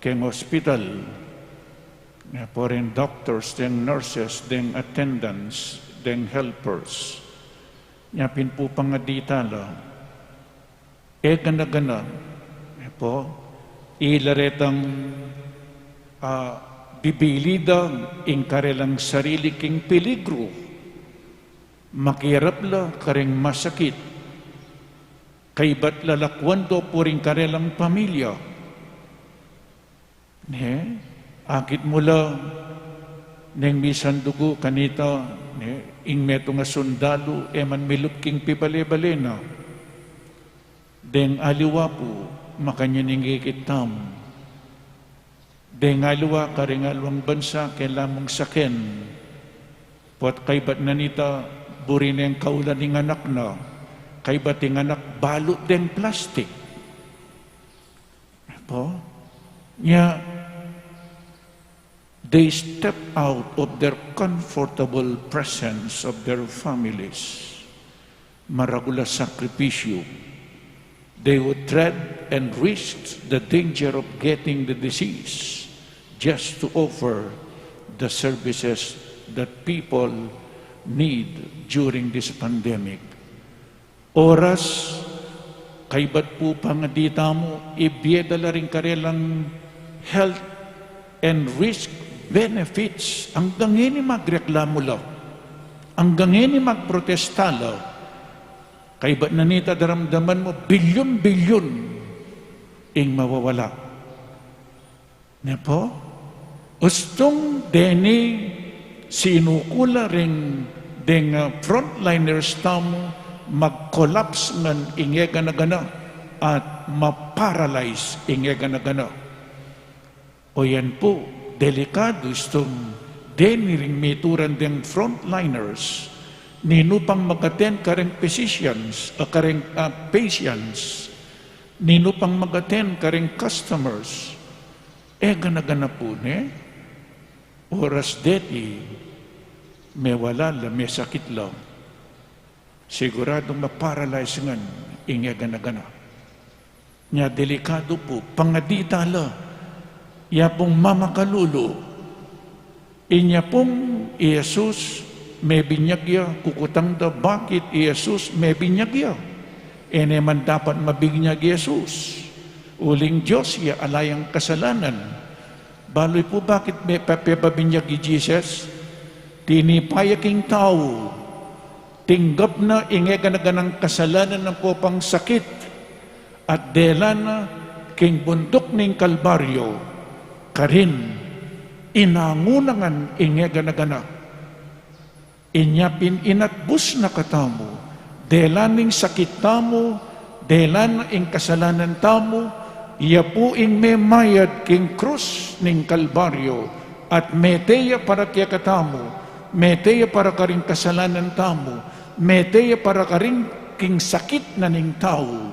keng hospital, ne pu ring doctors, deng nurses, deng attendants, deng helpers. Nya pin pu pangadi tala, e gana-gana, e pu, ila retang, ah, bibilida ing karelang sarili king peligru, makirap la kareng masakit, kaybat lalakwan do pu ring karelang pamilya. Ne, akit mu la neng misandugu kanita, ne, ing metung a sundalu, e man milup king pibale-bale na. Deng aliwa pu, makanyan ing ikit tamu. Deng aliwa, karing aliwang bansa, kailangan mung saken. Put kaybat na nita, buri neng kaulan ing anak na, kaybat ing anak balut deng plastik. Pu, nya, they step out of their comfortable presence of their families. Maragul a sakripisyu. They would tread and risk the danger of getting the disease just to offer the services that people need during this pandemic. Oras, kaybat pu pangadi tamu, ibie da la ring karelang health and risk benefits. Anggang ini magreklamu la, anggang ini magprotesta la. Kaybat na nita, daramdaman mu, bilyun-bilyun ing mawawala. Ne pu? Ustung deni sinuku la ring deng, ah, frontliners tamu, mag-collapse ngan ing e gana-gana at ma-paralyze ing e gana-gana. O yan pu, delikadu. Ustung deni ring mituran deng frontliners, ninu pang mag-attend kareng physicians, ah, kareng, ah, patients, ninu pang mag-attend kareng customers. E gana-gana pu ne, oras deti, mewala la, mesakit la, siguradung ma-paralyze ngan ing e gana-gana. Nya delikadu pu, pangadi tala, ya pung mamakalulu. Inya pung i Jesus mebinyag ya, kukutang da bakit i Jesus mebinyag ya. E ne man dapat mabinyag i Jesus, uling Dios ya, ala yang kasalanan. Balu yu pu bakit me-, pe-, pepabinyag i Jesus? Tinipa ya king tau, tinggap na ing e gana-ganang kasalanan ampong sakit, at dela na king bunduk ning Kalbaryo, karin inangu na ngan ing e gana-gana. Inya pin inatbus na katamu, dela ning sakit tamu, dela na ing kasalanan tamu, ya pu ing memayad king krus ning Kalbaryo, at mete ya para kekatamu, mete ya para karing kasalanan tamu, mete ya para karing king sakit na ning tau.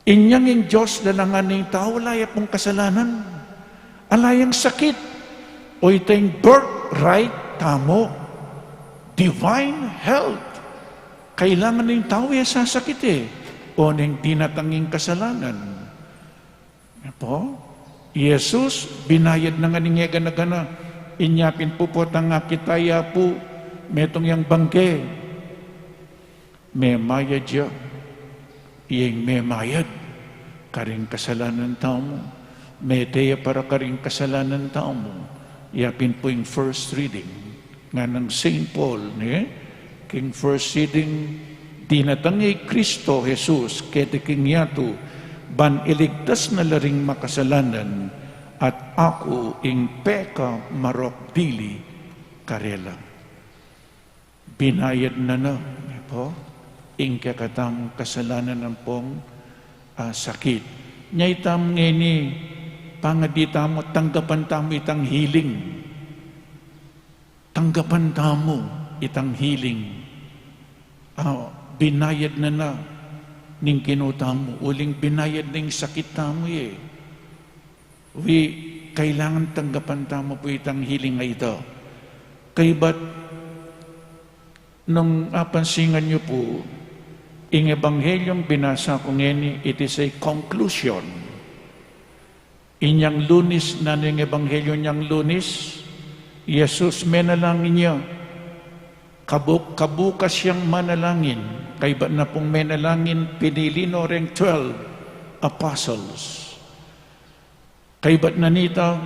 Inyang ing Dios lalangan ning tau, ala ya pung kasalanan, ala yang sakit. O ita ing birthright tamu, divine health. Kailangan ning tau e sasakit e, oneng dinatang ing kasalanan. Apo? I Jesus, binayad na ngan ing e gana-gana. Inya pin pu potang akit taya pu, metung yang bangke. Memayad ya, iya ing memayad karing kasalanan tamu, mete ya para karing kasalanan tamu. Iya pin pu ing first reading ngan nang Saint Paul, ne? King first reading, dinatang ya i Kristo Jesus keti king yatu, ban iligtas na la ring makasalanan, at Aku ing pekamarok dili karela. Binayad na na, ne po, ing kekatamung kasalanan ampong, ah, sakit. Nya itamu ngeni, pangadi tamu, tanggapan tamu itang healing. Tanggapan tamu itang healing. Ah, binayad na na ning Ginu tamu, uling binayad na ing sakit tamu, e. Wi, kailangan tanggapan tamu pu itang healing a ita. Kaybat nung apansingan yu pu, ing Ebanghelyung binasa ku ngeni, it is a conclusion. Inyang Lunis, nanu ing Ebanghelyo inyang Lunis? Jesus menalangin ya. Kabu-, kabukas yang manalangin, kaybat na pung menalangin, pinili no reng twelve apostles. Kaybat na nita,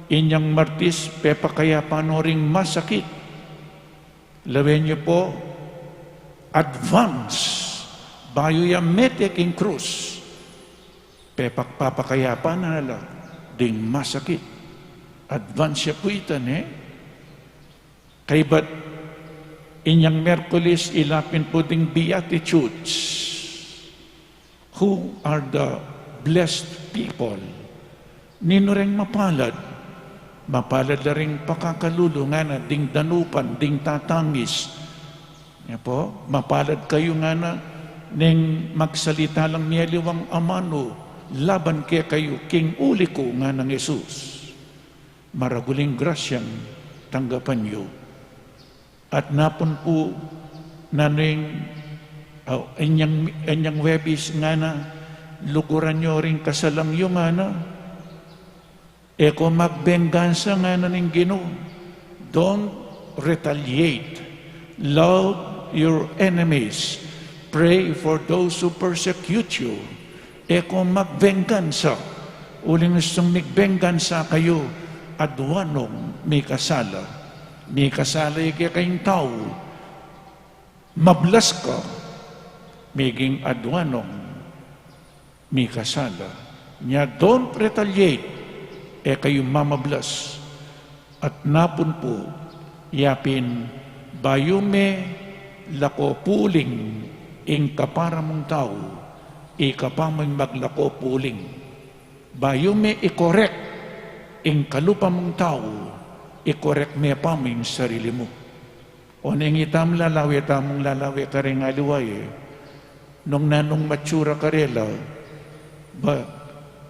inyang Martis, pepakayapan no ring masakit. Lawen yu po, advance, bayu ya mete king krus. Pepakpapakayapan na la ding masakit. Advance ya pu ita, ne? Kaybat inyang Merkulis, ilapin pu ding Beatitudes. Who are the blessed people? Ninu reng mapalad? Mapalad la ring pakakalulu, ngana, ding danupan, ding tatangis. Ya po, mapalad kayu, ngana, neng magsalita lang mialiwang amanu laban kekayu king uli ku, nganang Jesus. Maragul ing grasyang tanggapan yu. At napun pu, nanu ing, oh, inyang, inyang Webis, ngana, luguran yu ring kasalang yu, ngana. E ko magbengansa, ngana ning Ginu. Don't retaliate. Love your enemies. Pray for those who persecute you. E ko magbengansa. Uling nung migbengansa kayu, aduan nong mikasala. Mikasala ya keka ing tau. Mablas ka, meging aduan nong mikasala. Nya, don't retaliate, e kayu mamablas. At napun pu, yapin, bayu me lako puling ing kapara mung tau, ika pa mu ing maglako puling. Bayu me i-correct ing kalupa mung tau, i-correct me pa mu ing sarili mu. Oneng ita, lalawe tamung lalawe kareng aliwa, e. Nung nanung matsura karela, ba,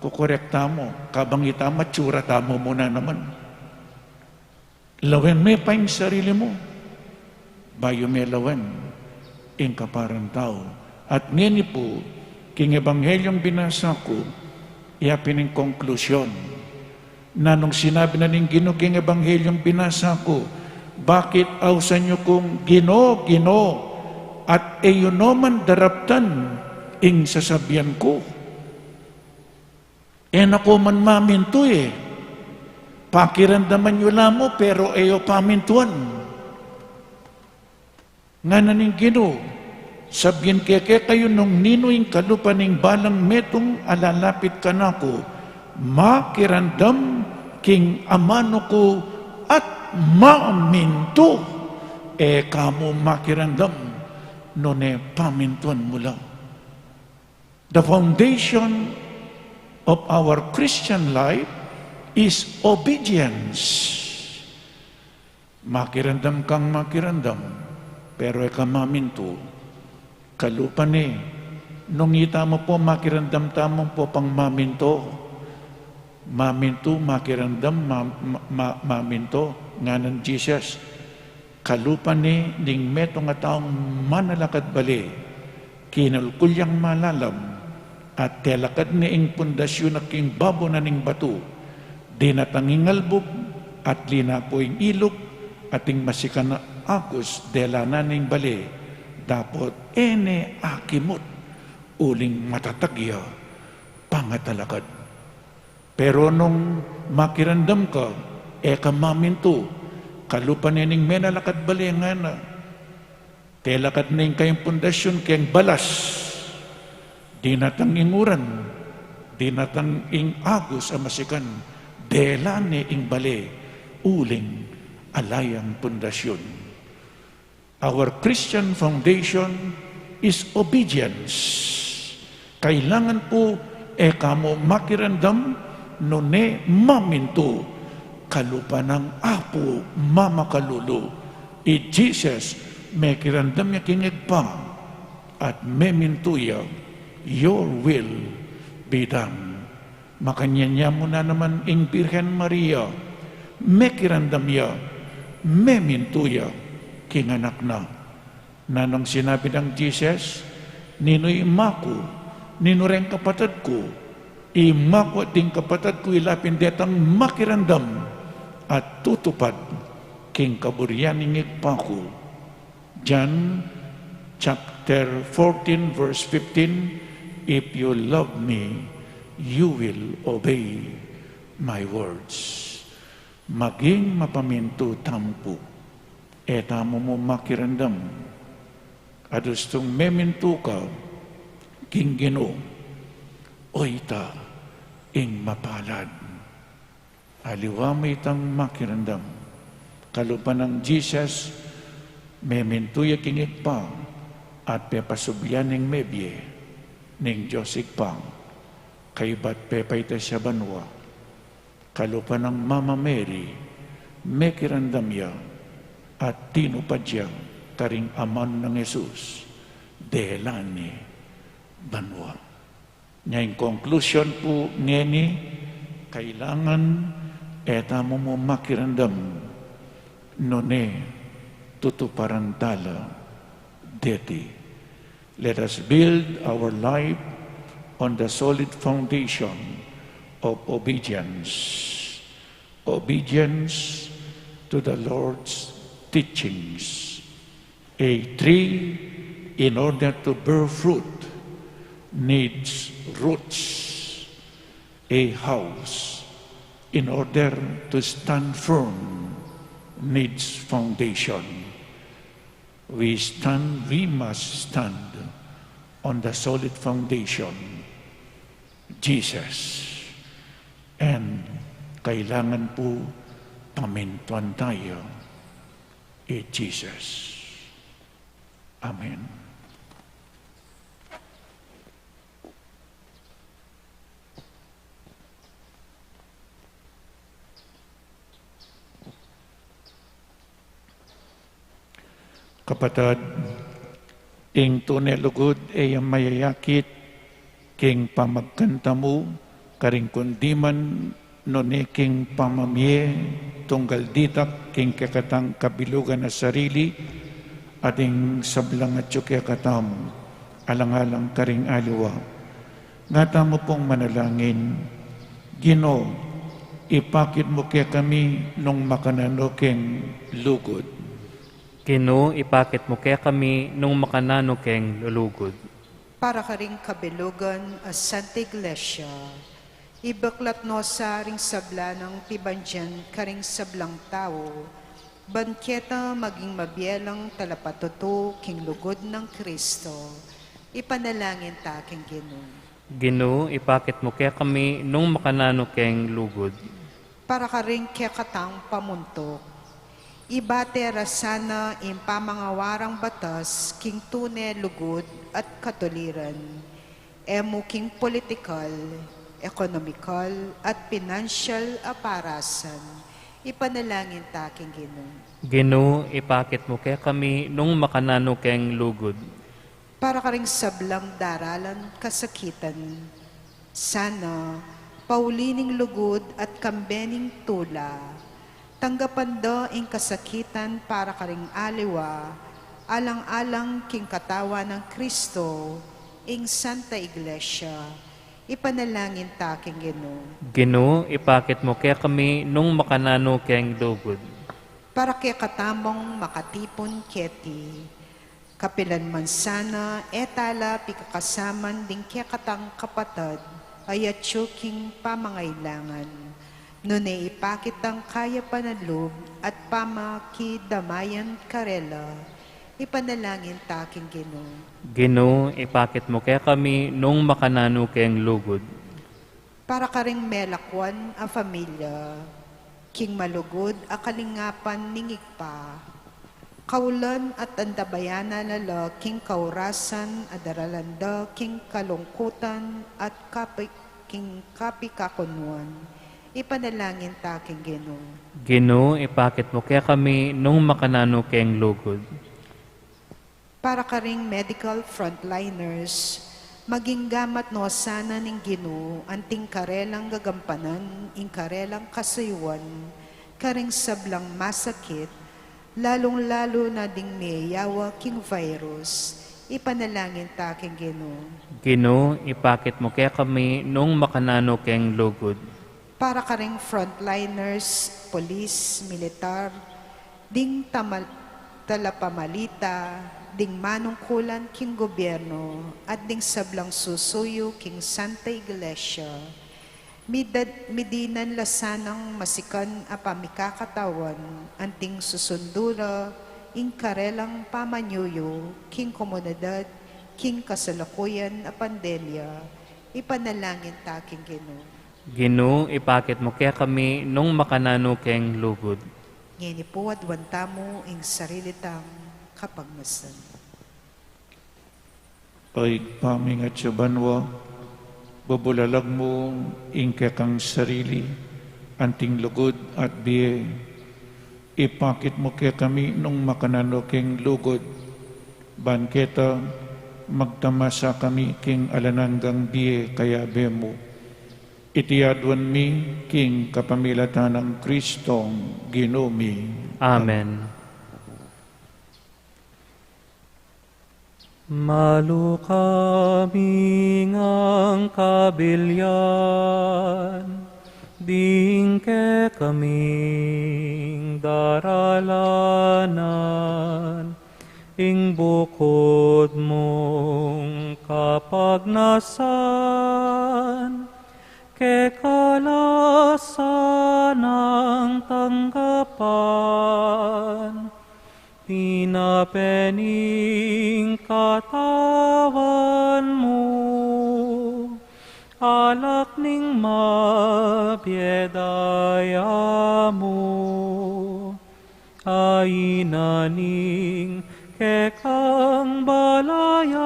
kokorekta mu, kabang ita matsura tamu mu na naman. Lawen me pa ing sarili mu, bayu me lawen ing kaparang tau. At ngeni pu, king Ebanghelyung binasa ku, iya pin ing konklusyon. Nanung sinabi na ning Ginu king Ebanghelyung binasa ku, "Bakit ausan yu kung Ginu, Ginu, at e yu no man daraptan ing sasabian ku?" E na ko man mamintu, e. Pakiramdaman yu la mu, pero e yu pamintuan. Ngana ning Ginu, sabian ke kekayu nung ninu ing kalupa ning balang metung a lalapit kanaku, makiramdam king amanu ku at mamintu. E ka mu makiramdam, nune pamintuan mu la. The foundation of our Christian life is obedience. Makiramdam kang makiramdam, pero e ka mamintu. Kalupa ne, nung ita mu pu, makiramdam tamu pu pang mamintu. Mamintu, makiramdam, ma-, ma-, ma-, mamintu, nganang Jesus. Kalupa ne ning metung a taung manalakad bale, kinulkul yang malalam, at telakad ne ing pundasyun na king babo na ning batu. Dinatang ing albug, at linapo ing ilug, at ing masikan a agus dela na ning bale, dapot e ne akimut, uling matatag ya pangatalakad. Pero nung makiramdam ka, e ka mamintu, kalupa ne ning menalakad bale, ngana. Telakad ne ing kayang pundasyun keng balas. Dinatang ing uran, dinatang ing agus a masikan, Dela ne ing bale uling ala yang pundasyun. Our Christian foundation is obedience. Kailangan pu e tamu makiramdam nune mamintu kalupa nang Apu mamakalulu, i Jesus, mekiramdam ya king Ibpa at memintu ya, "Your will be done." Makanyan ya mu na naman ing Birhen Maria, mekiramdam ya, memintu ya king Anak na. Nanung sinabi nang Jesus, "Ninu ing Ama ku, ninu reng kapatad ku?" Ing Ama ku at ding kapatad ku ila pin detang makiramdam at tutupad king kaburian ning Ibpa ku. John chapter fourteen, verse fifteen, "If you love me, you will obey my words." Maging mapamintu tamu pu. E tamu mu makiramdam a dustung memintu ka king Ginu, o ita ing mapalad. Aliwa mu itang makiramdam. Kalupa nang Jesus, memintu ya king Ibpa at pepasubli ya ning mebie ning Dios Ibpa, kaybat pepaitas ya banua. Kalupa nang Mama Mary, mekiramdam ya at tinupad ya karing amanu nang Jesus, dela ne banua. Nya ing conclusion pu ngeni, kailangan e tamu mu makiramdam nune tutuparan tala deti. Let us build our life on the solid foundation of obedience. Obedience to the Lord's teachings. A tree, in order to bear fruit, needs roots. A house, in order to stand firm, needs foundation. We stand, we must stand on the solid foundation, Jesus. And kailangan pu pamintuan tayo i Jesus. Amen. Kapatad, ing tune lugud e ya mayayakit king pamagkanta mu karing kundiman, nune king pamamie tunggal ditak king kekatang kabilugan a sarili, at ing sablang atyu kekatamu alang-alang karing aliwa. Nga tamu pung manalangin. Ginu, ipakit mu kekami nung makananu keng lugud. Ginu, ipakit mu kekami nung makananu keng lugud. Para karing kabilugan a Santa Iglesia, ibaklat no sa ring sabla nang pibandian karing sablang tau, ban keta maging mabie lang talapatutu king lugud nang Kristo. Ipanalangin ta king Ginu. Ginu, ipakit mu kekami nung makananu keng lugud. Para karing kekatang pamuntuk. Ibate ra sana ing pamangawa rang batas king tune lugud at katuliran. E mu king politikal, ekonomikal, at pinansyal a parasan. Ipanalangin ta king Ginu. Ginu, ipakit mu kekami nung makananu keng lugud. Para karing sablang daralan kasakitan. Sana, pauli ning lugud at kambe ning tula, tanggapan da ing kasakitan para karing aliwa, alang-alang king katawan nang Kristo, ing Santa Iglesia. Ipanalangin ta king Ginu. Ginu, ipakit mu kekami nung makananu keng lugud. Para kekatamung makatipun keti. Kapilan man sana e tala pikakasaman ding kekatang kapatad a atyu king pamangailangan, nune ipakit tang kayapan a lub at pamakidamayan karela. Ipanalangin ta king Ginu. Ginu, ipakit mu kekami nung makananu keng lugud. Para karing melakwan a familia, king malugud a kalingapan ning Ibpa, kaulan at antabayanan na la king kaurasan a daralan da king kalungkutan at kapi-, king kapikakunuan, ipanalangin ta king Ginu. Ginu, ipakit mu kekami nung makananu keng lugud. Para karing medical frontliners, maging gamat no sana ning Ginu anting karelang gagampanan ing karelang kasuyuan karing sablang masakit, lalung-lalu na ding meyawa king virus, ipanalangin ta king Ginu. Ginu, ipakit mu kekami nung makananu keng lugud. Para karing frontliners, pulis, militar, ding tamal-, talapamalita, ding manungkulan king gobyerno, at ding sablang susuyu king Santa Iglesia, midad-, midinan la sanang masikan a pamikakatawan, anting susundu ra ing karelang pamanyuyu king komunidad, king kasalukuyan a pandemya, ipanalangin ta king Ginu. Ginu, ipakit mu kekami nung makananu keng lugud. Ngeni pu aduan tamu ing sarili tang kapagnasan. O Ibpa ming atsu banua, bubulalag mu ing kekang sarili, anting lugud at bie. Ipakit mu kekami nung makananu keng lugud, ban keta magtamasa kami king alang anggang bie kayabe mu. Iti aduan mi king kapamilatan nang Kristong Ginu mi. Amen. Malu kami ngang kabilian, ding kekaming daralanan, ing bukud mung kapagnasan, keka la sanang tanggapan, pinape ning katawan mu, alak ning mabie daya mu, a ina ning kekang balayan,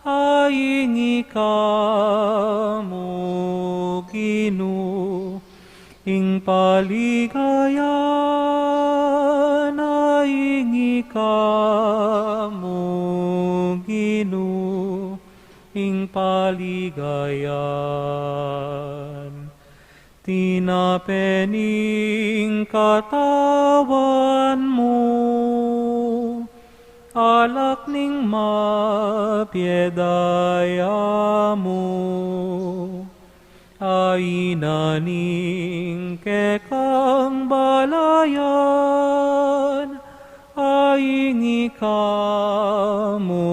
a ing ika mu Ginu, ing paligayan, a ing ika mu Ginu, ing paligayan. Tinape ning katawan mu, alak ning mabie daya mu, a ina ning kekang balayan, a ing ika mu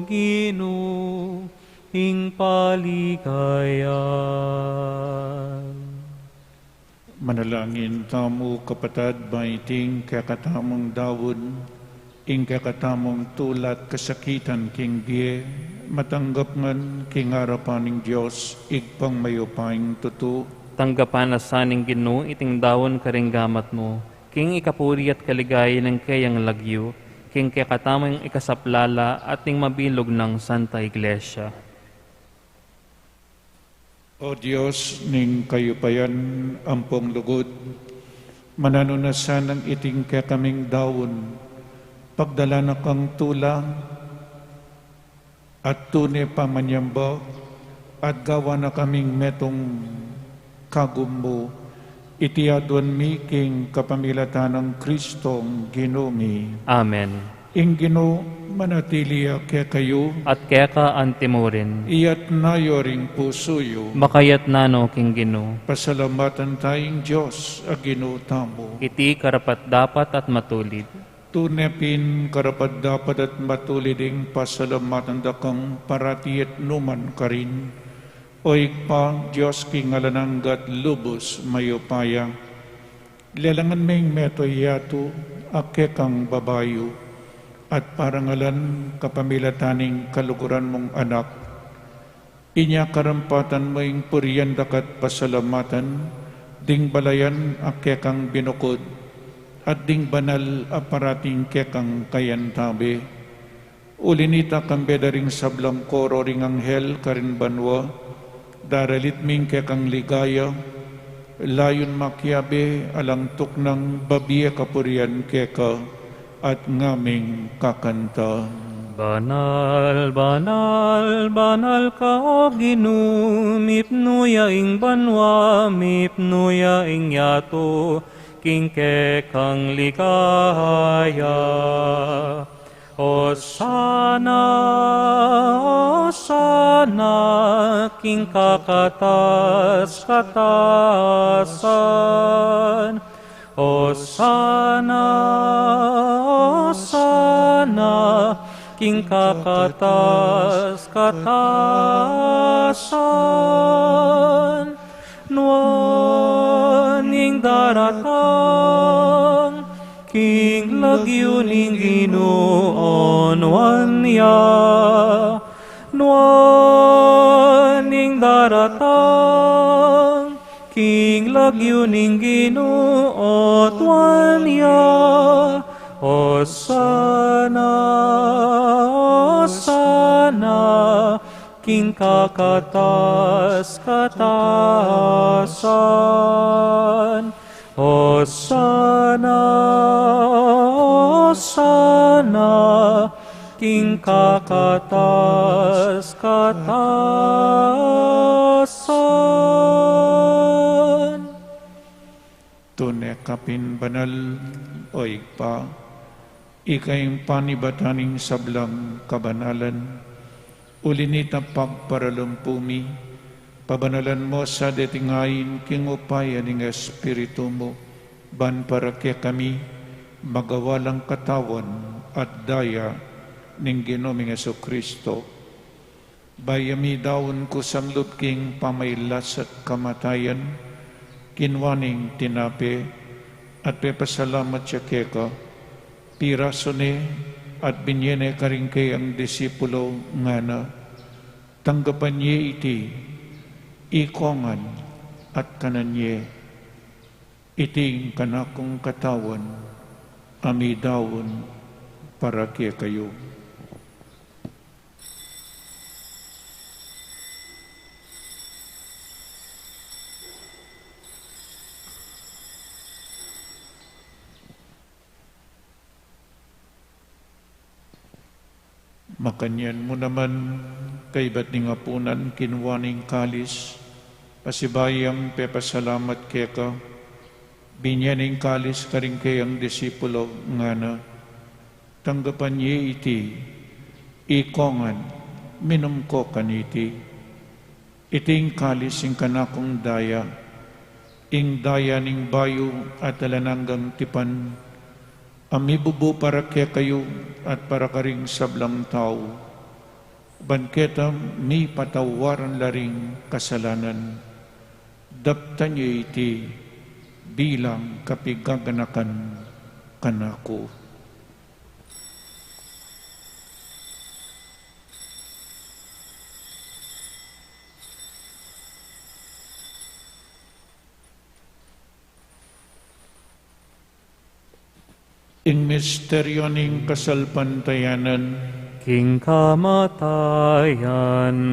Ginu, ing paligayan. Manalangin tamu, kapatad, ban iting kekatamung daun, ing kekatamung tula at kasakitan king bie, matanggap ngan king arapan ning Dios, Ibpang mayupayang tutu. Tanggapan na sa ning Ginu iting daun karing gamat mu, king ikapuri at kaligayan ning keyang lagyu, king kekatamung ikasaplala at ning mabilug nang Santa Iglesia. O Dios ning kayupayan ampong lugud, mananu na sanang iting kekaming daun, pagdalan na kang tula at tune pamanyamba, at gawan na kaming metung kagum mu, iti aduan mi king kapamilatan nang Kristong Ginu mi. Amen. Ing Ginu manatili ya kekayu. At keka antimurin. Iyatas yu ring pusu yu. Makayatas no king Ginu. Pasalamatan taya ing Dios a Ginu tamu. Iti karapat-dapat at matulid. Tune pin karapat-dapat at matulid ing pasalamatan da kang parati at nukarin man, O Ibpa, Dios king alang angga at lubus mayupaya. Lelangan ming meto yatu a kekang babayu, at parangalan kapamilatan ning kaluguran mung Anak, Inya karampatan mu ing purian daka't pasalamatan, ding balayan a kekang binukud, at ding banal a parating kekang kayantabe. Uli nita, kambe da ring sablang koro ring anghel karin banua, daralit mi ing kekang ligaya, layun makiabe alang tuknang babie kapurian keka, at ngaming kakanta. Banal, banal, banal ka, O Ginu, mipnu ya ing banua, mipnu ya ing yatu, king kekang ligaya. Osana, Osana, king kakatas-katasan. Osana, Osana, king kakatas-katasan. Nuan ing daratang king lagyu ning Ginu, o nuan ya. Nuan ing daratang king lagyu ning Ginu, o nuan ya. Osana, Osana, king kakatas-katasan. Osana, Osana, king kakatas-katasan. Tune ka pin banal, O Ibpa, ika ing panibatan ning sablang kabanalan. Uli nita, pagparalumpu mi, pabanalan mu sa deting ain king upaya ning Espiritu mu, ban para kekami magawa lang katawan at daya ning Ginu ming Jesucristo. Bayu ya midaun kusang lub king pamailas at kamatayan, kinua ne ing tinape, at pepasalamat ya keka, pirasu ne, at binie ne karing kayang disipulo, ngana: Tanggapan ye iti, ikongan, at kanan ye. Iti ing kanakung katawan, a midaun para kekayu. Makanyan mu naman, kaibat ning apunan, kinua ne ing kalis, pasibayu yang pepasalamat keka, binie ne ing kalis karing kayang disipulo, ngana: Tanggapan ye iti, ikongan, minum ko kaniti. Iti ing kalis ning kanakung daya, ing daya ning bayu at alang anggang tipan, a mibubu para kekayu at para karing sablang tau, ban keta mipatawaran la ring kasalanan. Daptan ye iti bilang kapigaganakan kanaku. Ing misteryu ning kasalpantayanan. King kamatayan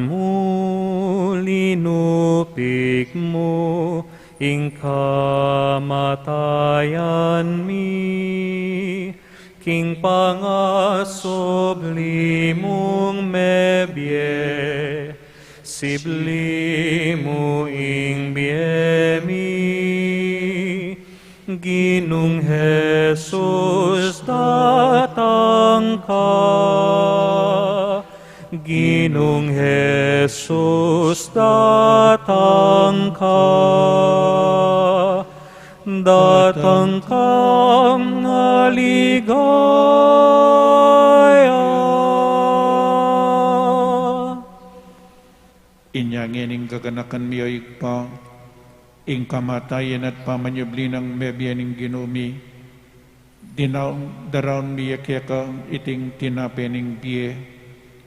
mu, linupik mu ing kamatayan mi, king pangasubli mung mebie, sibli mu ing bie mi. Ginung Jesus, datang ka. Ginung Jesus, datang ka. Datang kang ligaya. Inya ngening gaganakan mi, o Ibpa, ing kamatayan at pamanyubli nang mebie ning Ginu mi, dinaun, daraun mi ya keka iting tinape ning bie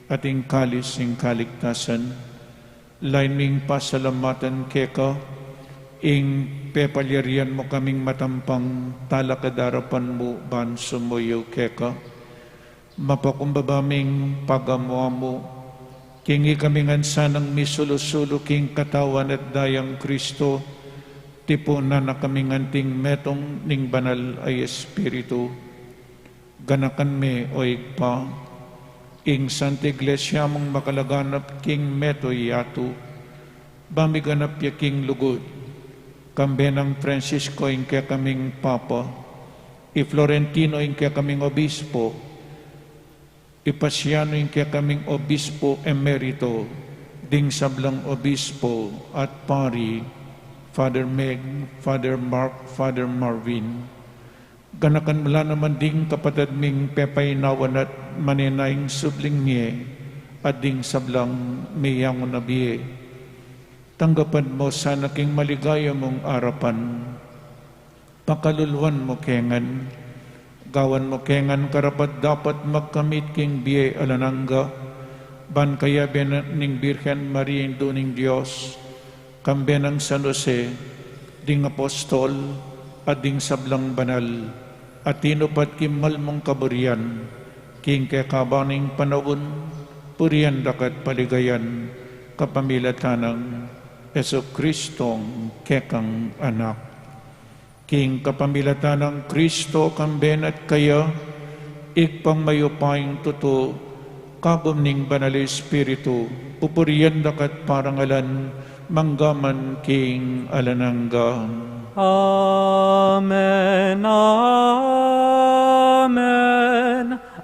at ing kalis ning kaligtasan. Lain ming pasalamatan keka, ing pepalyarian mu kaming matampang talakad king arapan mu ban sumuyu keka. Mapakumbaba ming pagamu-amu, king ikami ngan sanang misulu-sulu king katawan at dayang Kristo, tipunan na kaming anting metung ning Banal a Espiritu. Ganakan me, o Ibpa, ing Santa Iglesia mung makalaganap king meto yatu, ba miganap ya king lugud, kambe nang Francisco ing kekaming Papa, i Florentino ing kekaming Obispo, i Pasiano ing kekaming Obispo Emerito, ding sablang Obispo at Pari, Father Meg, Father Mark, Father Marvin. Ganakan mu la naman ding kapatad ming pepainawan at manenayang subling mie, at ding sablang meyangu na bie. Tanggapan mu sana king maligaya mung arapan. Pakaluluan mu ke ngan, gawan mu ke ngan karapat-dapat magkamit king bie alang angga, ban kayabe na ning Birhen Maria, Indu ning Dios, kambe nang San Jose, ding apostol, at ding sablang banal a tinupad king malmung kaburian, king kekaban ning panaun, purian da ka at paligayan, kapamilatan nang Jesucristong kekang Anak. King kapamilatan nang Kristo, kambe na at kaya, Ibpang mayupayang tutu, kagum ning Banal a Espiritu, pupurian da ka at parangalan, mangga man king alang angga. Amen, amen,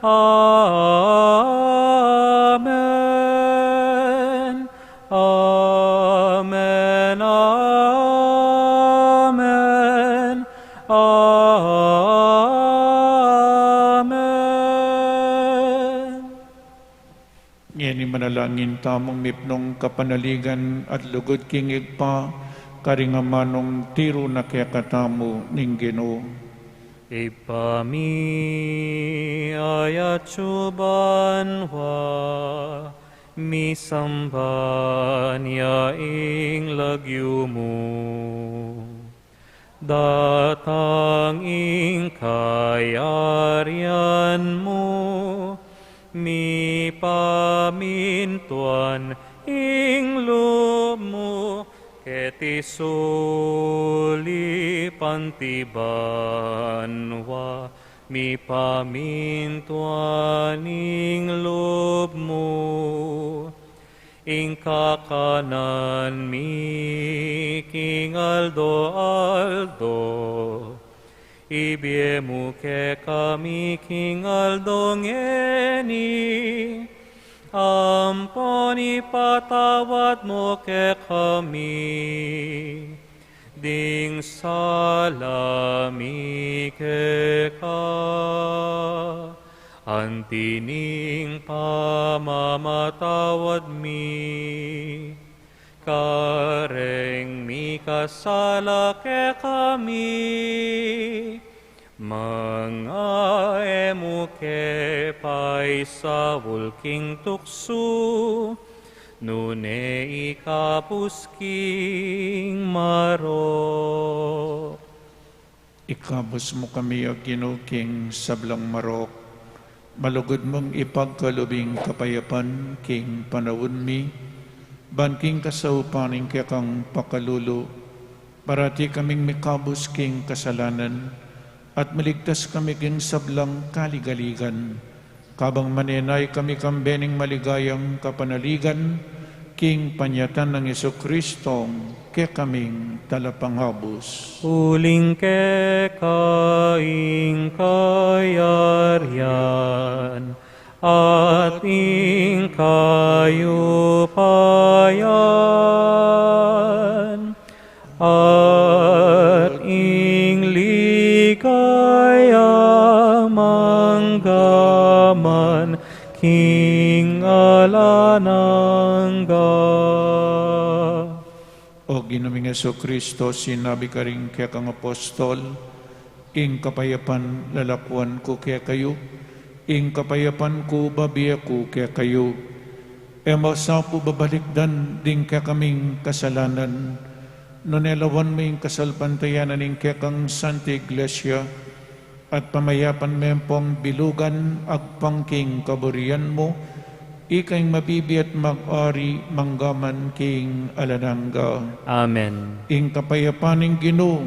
amen. Amen, amen, amen. Ngeni manalangin tamung mipnung kapanaligan at lugud king Ibpa, karing amanung tiru na kekatamu ning Ginu. Ibpa mi, atsu ka banua, misamban ya ing lagyu mu. Datang ing kayarian mu, mipamintuan ing lub mu, keti sulip anti banua, mipamintuan ing lub mu. Ing kakanan mi king aldo-aldo, ibie mu kekami king aldo ngeni, ampon ipatawad mu kekami ding sala mi keka, anti ning pamamatawad mi kareng mikasala kekami, manga e mu ke paisaul king tuksu, nune ikabus king marok. Ikabus mu kami, O Ginu, king sablang marok. Malugud mung ipagkalub ing kapayapan king panaun mi, ban king kasaupan ning kekang pakalulu, parati kaming mikabus king kasalanan, at maligtas kami king sablang kaligaligan, kabang manenaya kami kambe ning maligayang kapanaligan, king panyatang nang Jesucristong kekaming Talapangabus. Uling keka ing kayarian, at ing kayupayan, at ing ligaya mangga man king alang angga. O Ginu ming Jesucristo, sinabi karing kekang apostol, ing kapayapan lalakuan ku kekayu, ing kapayapan ku babie ku kekayu. E mu sa pu babalikdan ding kekaming kasalanan, nune lawan mu ing kasalpantayanan ning kekang Santa Iglesia, at pamayapan me pung bilugan agpang king kaburian mu, ika ing mabibie at mag-ari mangga man king alang angga. Amen. Ing kapayapan ning Ginu,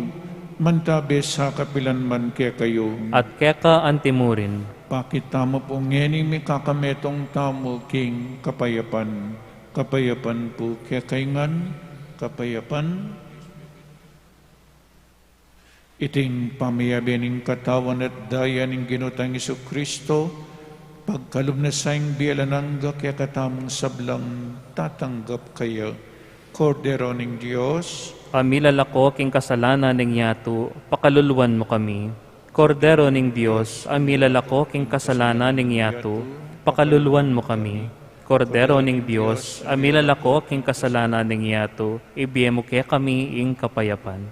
mantabi sa kapilan man kekayu. At keka antimurin. Pakit tamu pu ngeni mikakametung tamu king kapayapan. Kapayapan pu kekayu ngan, kapayapan. Iting pamiyabe ning katawan at daya ning Ginu tang Jesucristo, pagkalub na sa ing bie alang angga kekatamung sablang tatanggap kaya. Kordero ning Dios, a milalako king kasalanan ning yatu, pakaluluan mu kami. Kordero ning Dios, a milalako king kasalanan ning yatu, pakaluluan mu kami. Kordero ning Dios, a milalako king kasalanan ning yatu, ibie mu kekami ing kapayapan.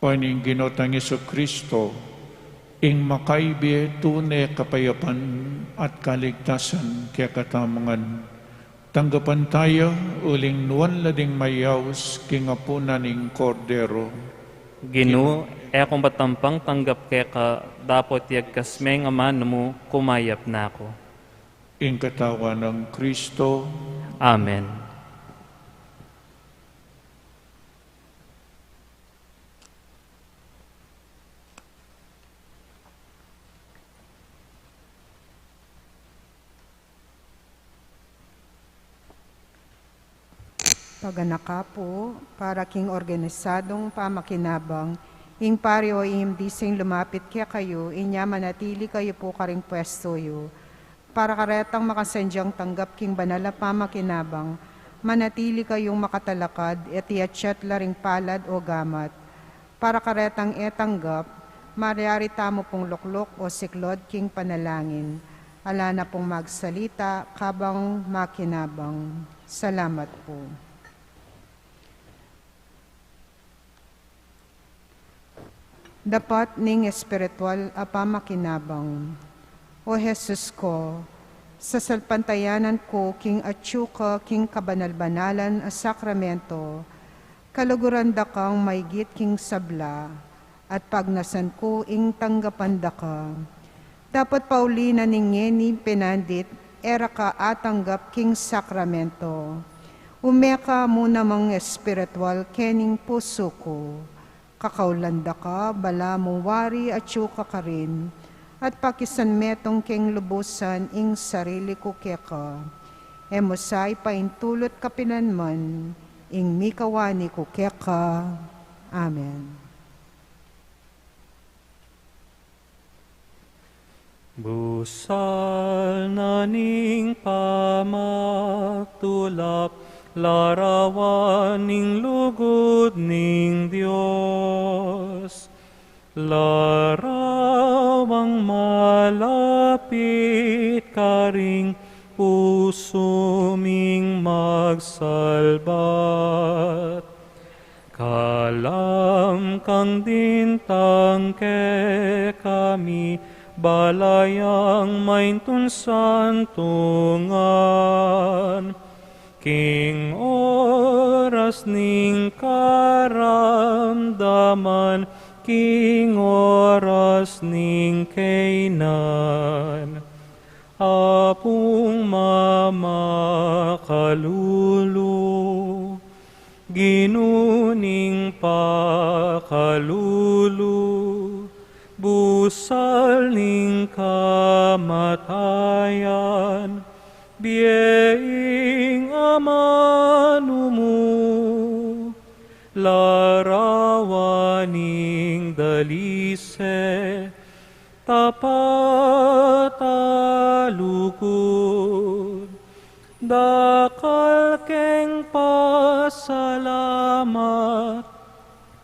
O ning Ginu tang Jesucristo, ing makaibie tune kapayapan at kaligtasan kekatamu ngan. Tanggapan taya uling nuan la ding mayaus king apunan ning Kordero. Ginu, e ku matampang tanggap keka dapot yagkas me ing amanu mu, kumayap na ku. Ing katawan nang Kristo. Amen. Paganaka pu, para king organisadung pamakinabang, ing pari o imdi sing lumapit kekayu, inya manatili kayu pu karing pwestu yu. Para karetang makasandyang tanggap king banal a pamakinabang, manatili kayung makatalakad, at iatsat la ring palad o gamat. Para karetang e tanggap, malyari tamu pung lukluk o siklod king panalangin. Ala na pung magsalita kabang makinabang. Salamat pu. Dapat ning espiritual a pamakinabang. O Jesus ko, sasalpantayanan ku king atyu ka king kabanal-banalan a sakramento, kaluguran da kang maigit king sabla, at pagnasan ku ing tanggapan da ka. Dapot pauli na ning ngeni pinandit, e ra ka atanggap king sakramento. Ume ka mu namang espiritual kening pusu ku. Kakaulan da ka, balamu wari atyu ka karin, at pakisan metung king lubusan ing sarili ku keka. E mu sa ipaintulut kapilan man ing mikawani ku keka. Amen. Busal na ning pamatulap, larawan ning lugud ning Dios, larawang malapit karing pusu ming magsalbat. Kalam kang dintang kekami, balayang maintun santungan. King oras ning karamdaman, king oras ning kainan. Apung mamakalulu, Ginu ning pakalulu, busal ning kamatayan, bie ing amanu mu, larawan ning dalise, tapat a lugud, dakal keng pasalamat,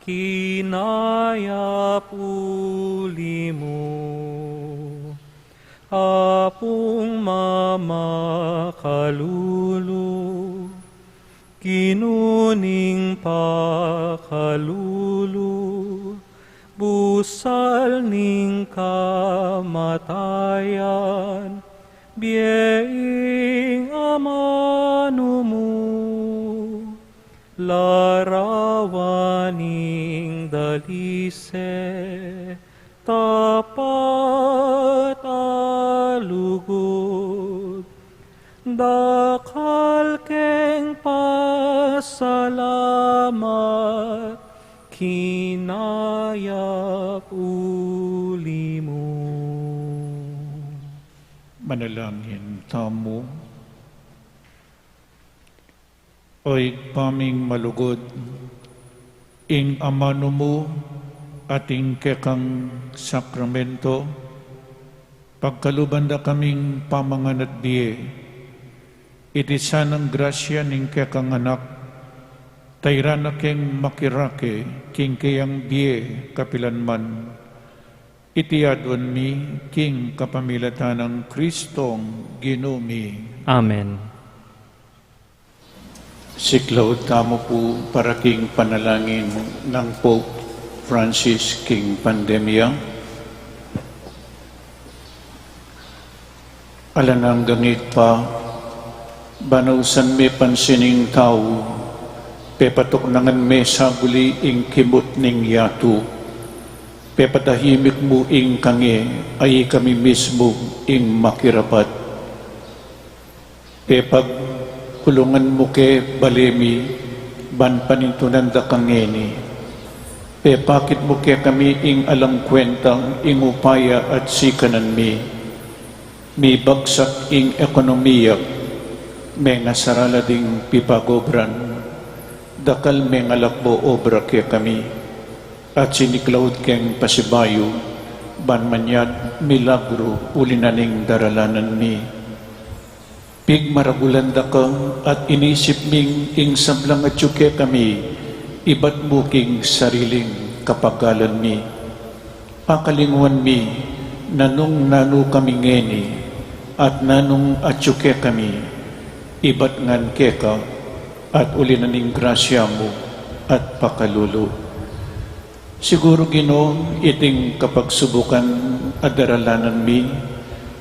kinayap uli mu. Apung mamakalulu, Ginu ning pakalulu, Busal ning kamatayan, bie ing amanu mu, larawan ning dalise, tapat a lugud, dakal keng pasalamat, kinayap uli mu. Manalangin tamu. O Ibpa ming malugud, ing amanu mu at ing kekang sakramento, pagkaluban da kaming pamangan at bie. Iti sanang grasya ning kekang Anak, tairan na keng makirake king keyang bie kapilan man. Iti aduan mi king kapamilatan nang Kristong Ginu mi. Amen. Siklaud tamu pu para king panalangin nang Pope Francis king pandemya. Alang angga, Ibpa, ban ausan me pansin ing tau, pepatuknangan me sabuli ing kimut ning yatu, pepatahimik mu ing kange a ikami mismu ing makirapat. Pepagkulungan mu ke bale mi, ban panintunan da kang ngeni. Pepakit mu kekami ing alang kwenta ing upaya at sikanan mi. Mibagsak ing ekonomiya, mengasarala ding pipagobran, dakal mengalakbo obra kekami, at siniklaud keng pasibayu, ban manyad milagru uli na ning daralanan mi. Pigmaragulan da ka at inisip ming ing sablang atyu kekami, ibat mu king sariling kapagalan mi. Pakalingwan mi, nanung nanu kami ngeni, at nanung atyu kekami, ibat ngan keka, at uli na ning grasya mu, at pakalulu. Siguru, Ginu, iting kapagsubukan a daralanan mi,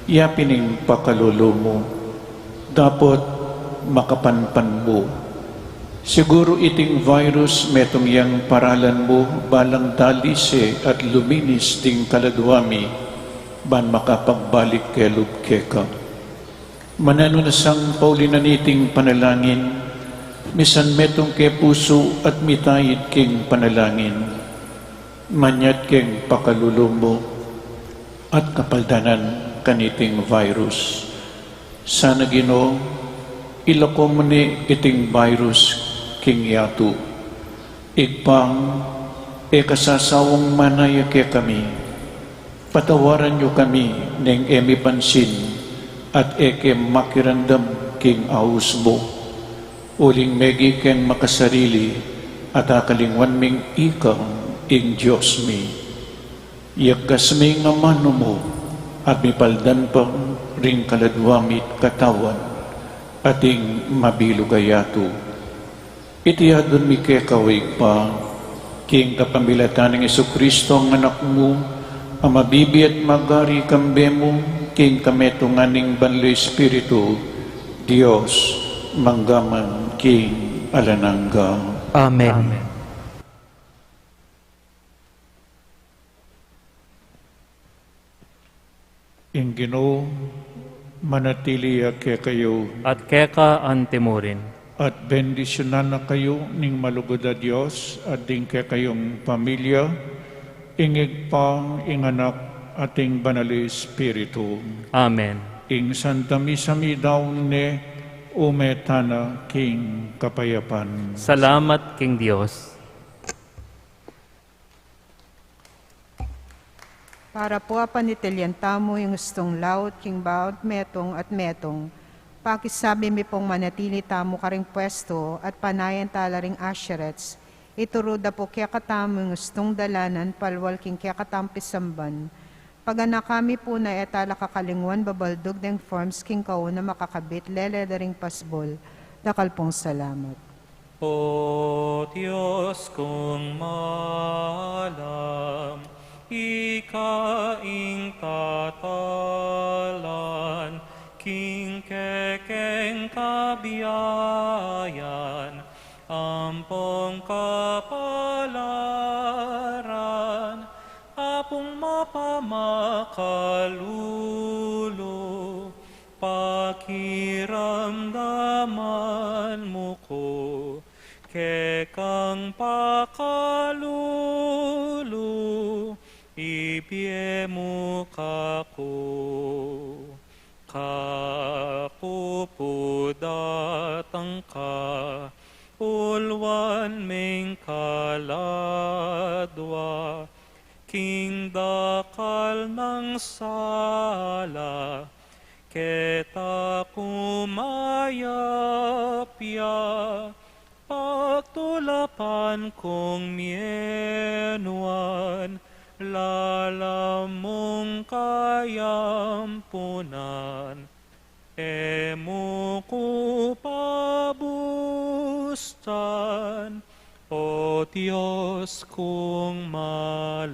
yapin ing pakalulu mu, dapot makapanpan mu. Siguru iting virus metung yang paralan mu balang dalise at luminis ding kaladua mi, ban makapagbalik kelub keka. Mananu na sang pauli na niting panalangin, misan metung ke pusu at mitait king panalangin. Manyad keng pakalulu mu at kapaldanan kaniting virus. Sana, Ginu, ilako mu ne iting virus king yatu. Ibpa, e ka sasawang manaya kekami. Patawaran yu kami neng e mi pansin at e ke makiramdam king aus mu. Uling megi keng makasarili at akalingwan ming ika ing Dios mi. Yagas me ing amanu mu at mipaldan pa ring kaladua mi't katawan at ing mabilug a yatu. Iti adwan mi keka, o Ibpa, king kapamilatan nang Jesucristo a Anak mu, a mabibie at magari kambe mu king kametungan ning Banal a Espiritu, Dios, mangga man king alang angga. Amen. Amen. Ing Ginu manatili ya kekayu. At keka antimurin. At bendisyunan na kayu ning malugud a Dios, at ding kekayung pamilya, ing Ibpa, ing Anak, at ing Banal a Espiritu. Amen. Ing Santa Misa mi daun ne, ume tana king kapayapan. Salamat king Dios. Para pu a panitilyan tamu ing ustung laut king bawat metung at metung, pakisabi mi pung manatili tamu karing pwestu at panayan tala ring usherettes, ituru da pu kekatamu ing ustung dalanan palwal king kekatamung pisamban. Paganaka mi pu na e tala kakalingwan babaldug deng forms king kauna makakabit lele da ring pasbul. Dakal pung salamat. O Dios kung malam, Ika ing tatalan king kekeng kabiayan ampong kapalaran, Apung mapamakalulu, pakiramdaman mu ku, kekang pakalulu, ibie mu kaku. Kaku pu datang ka uluan ming kaladwa, king dakal nang sala, keta ku mayap ya, pagtulapan kung mienuan, lala mung kayampunan, e mu ku pabustan, O Dios kung malam.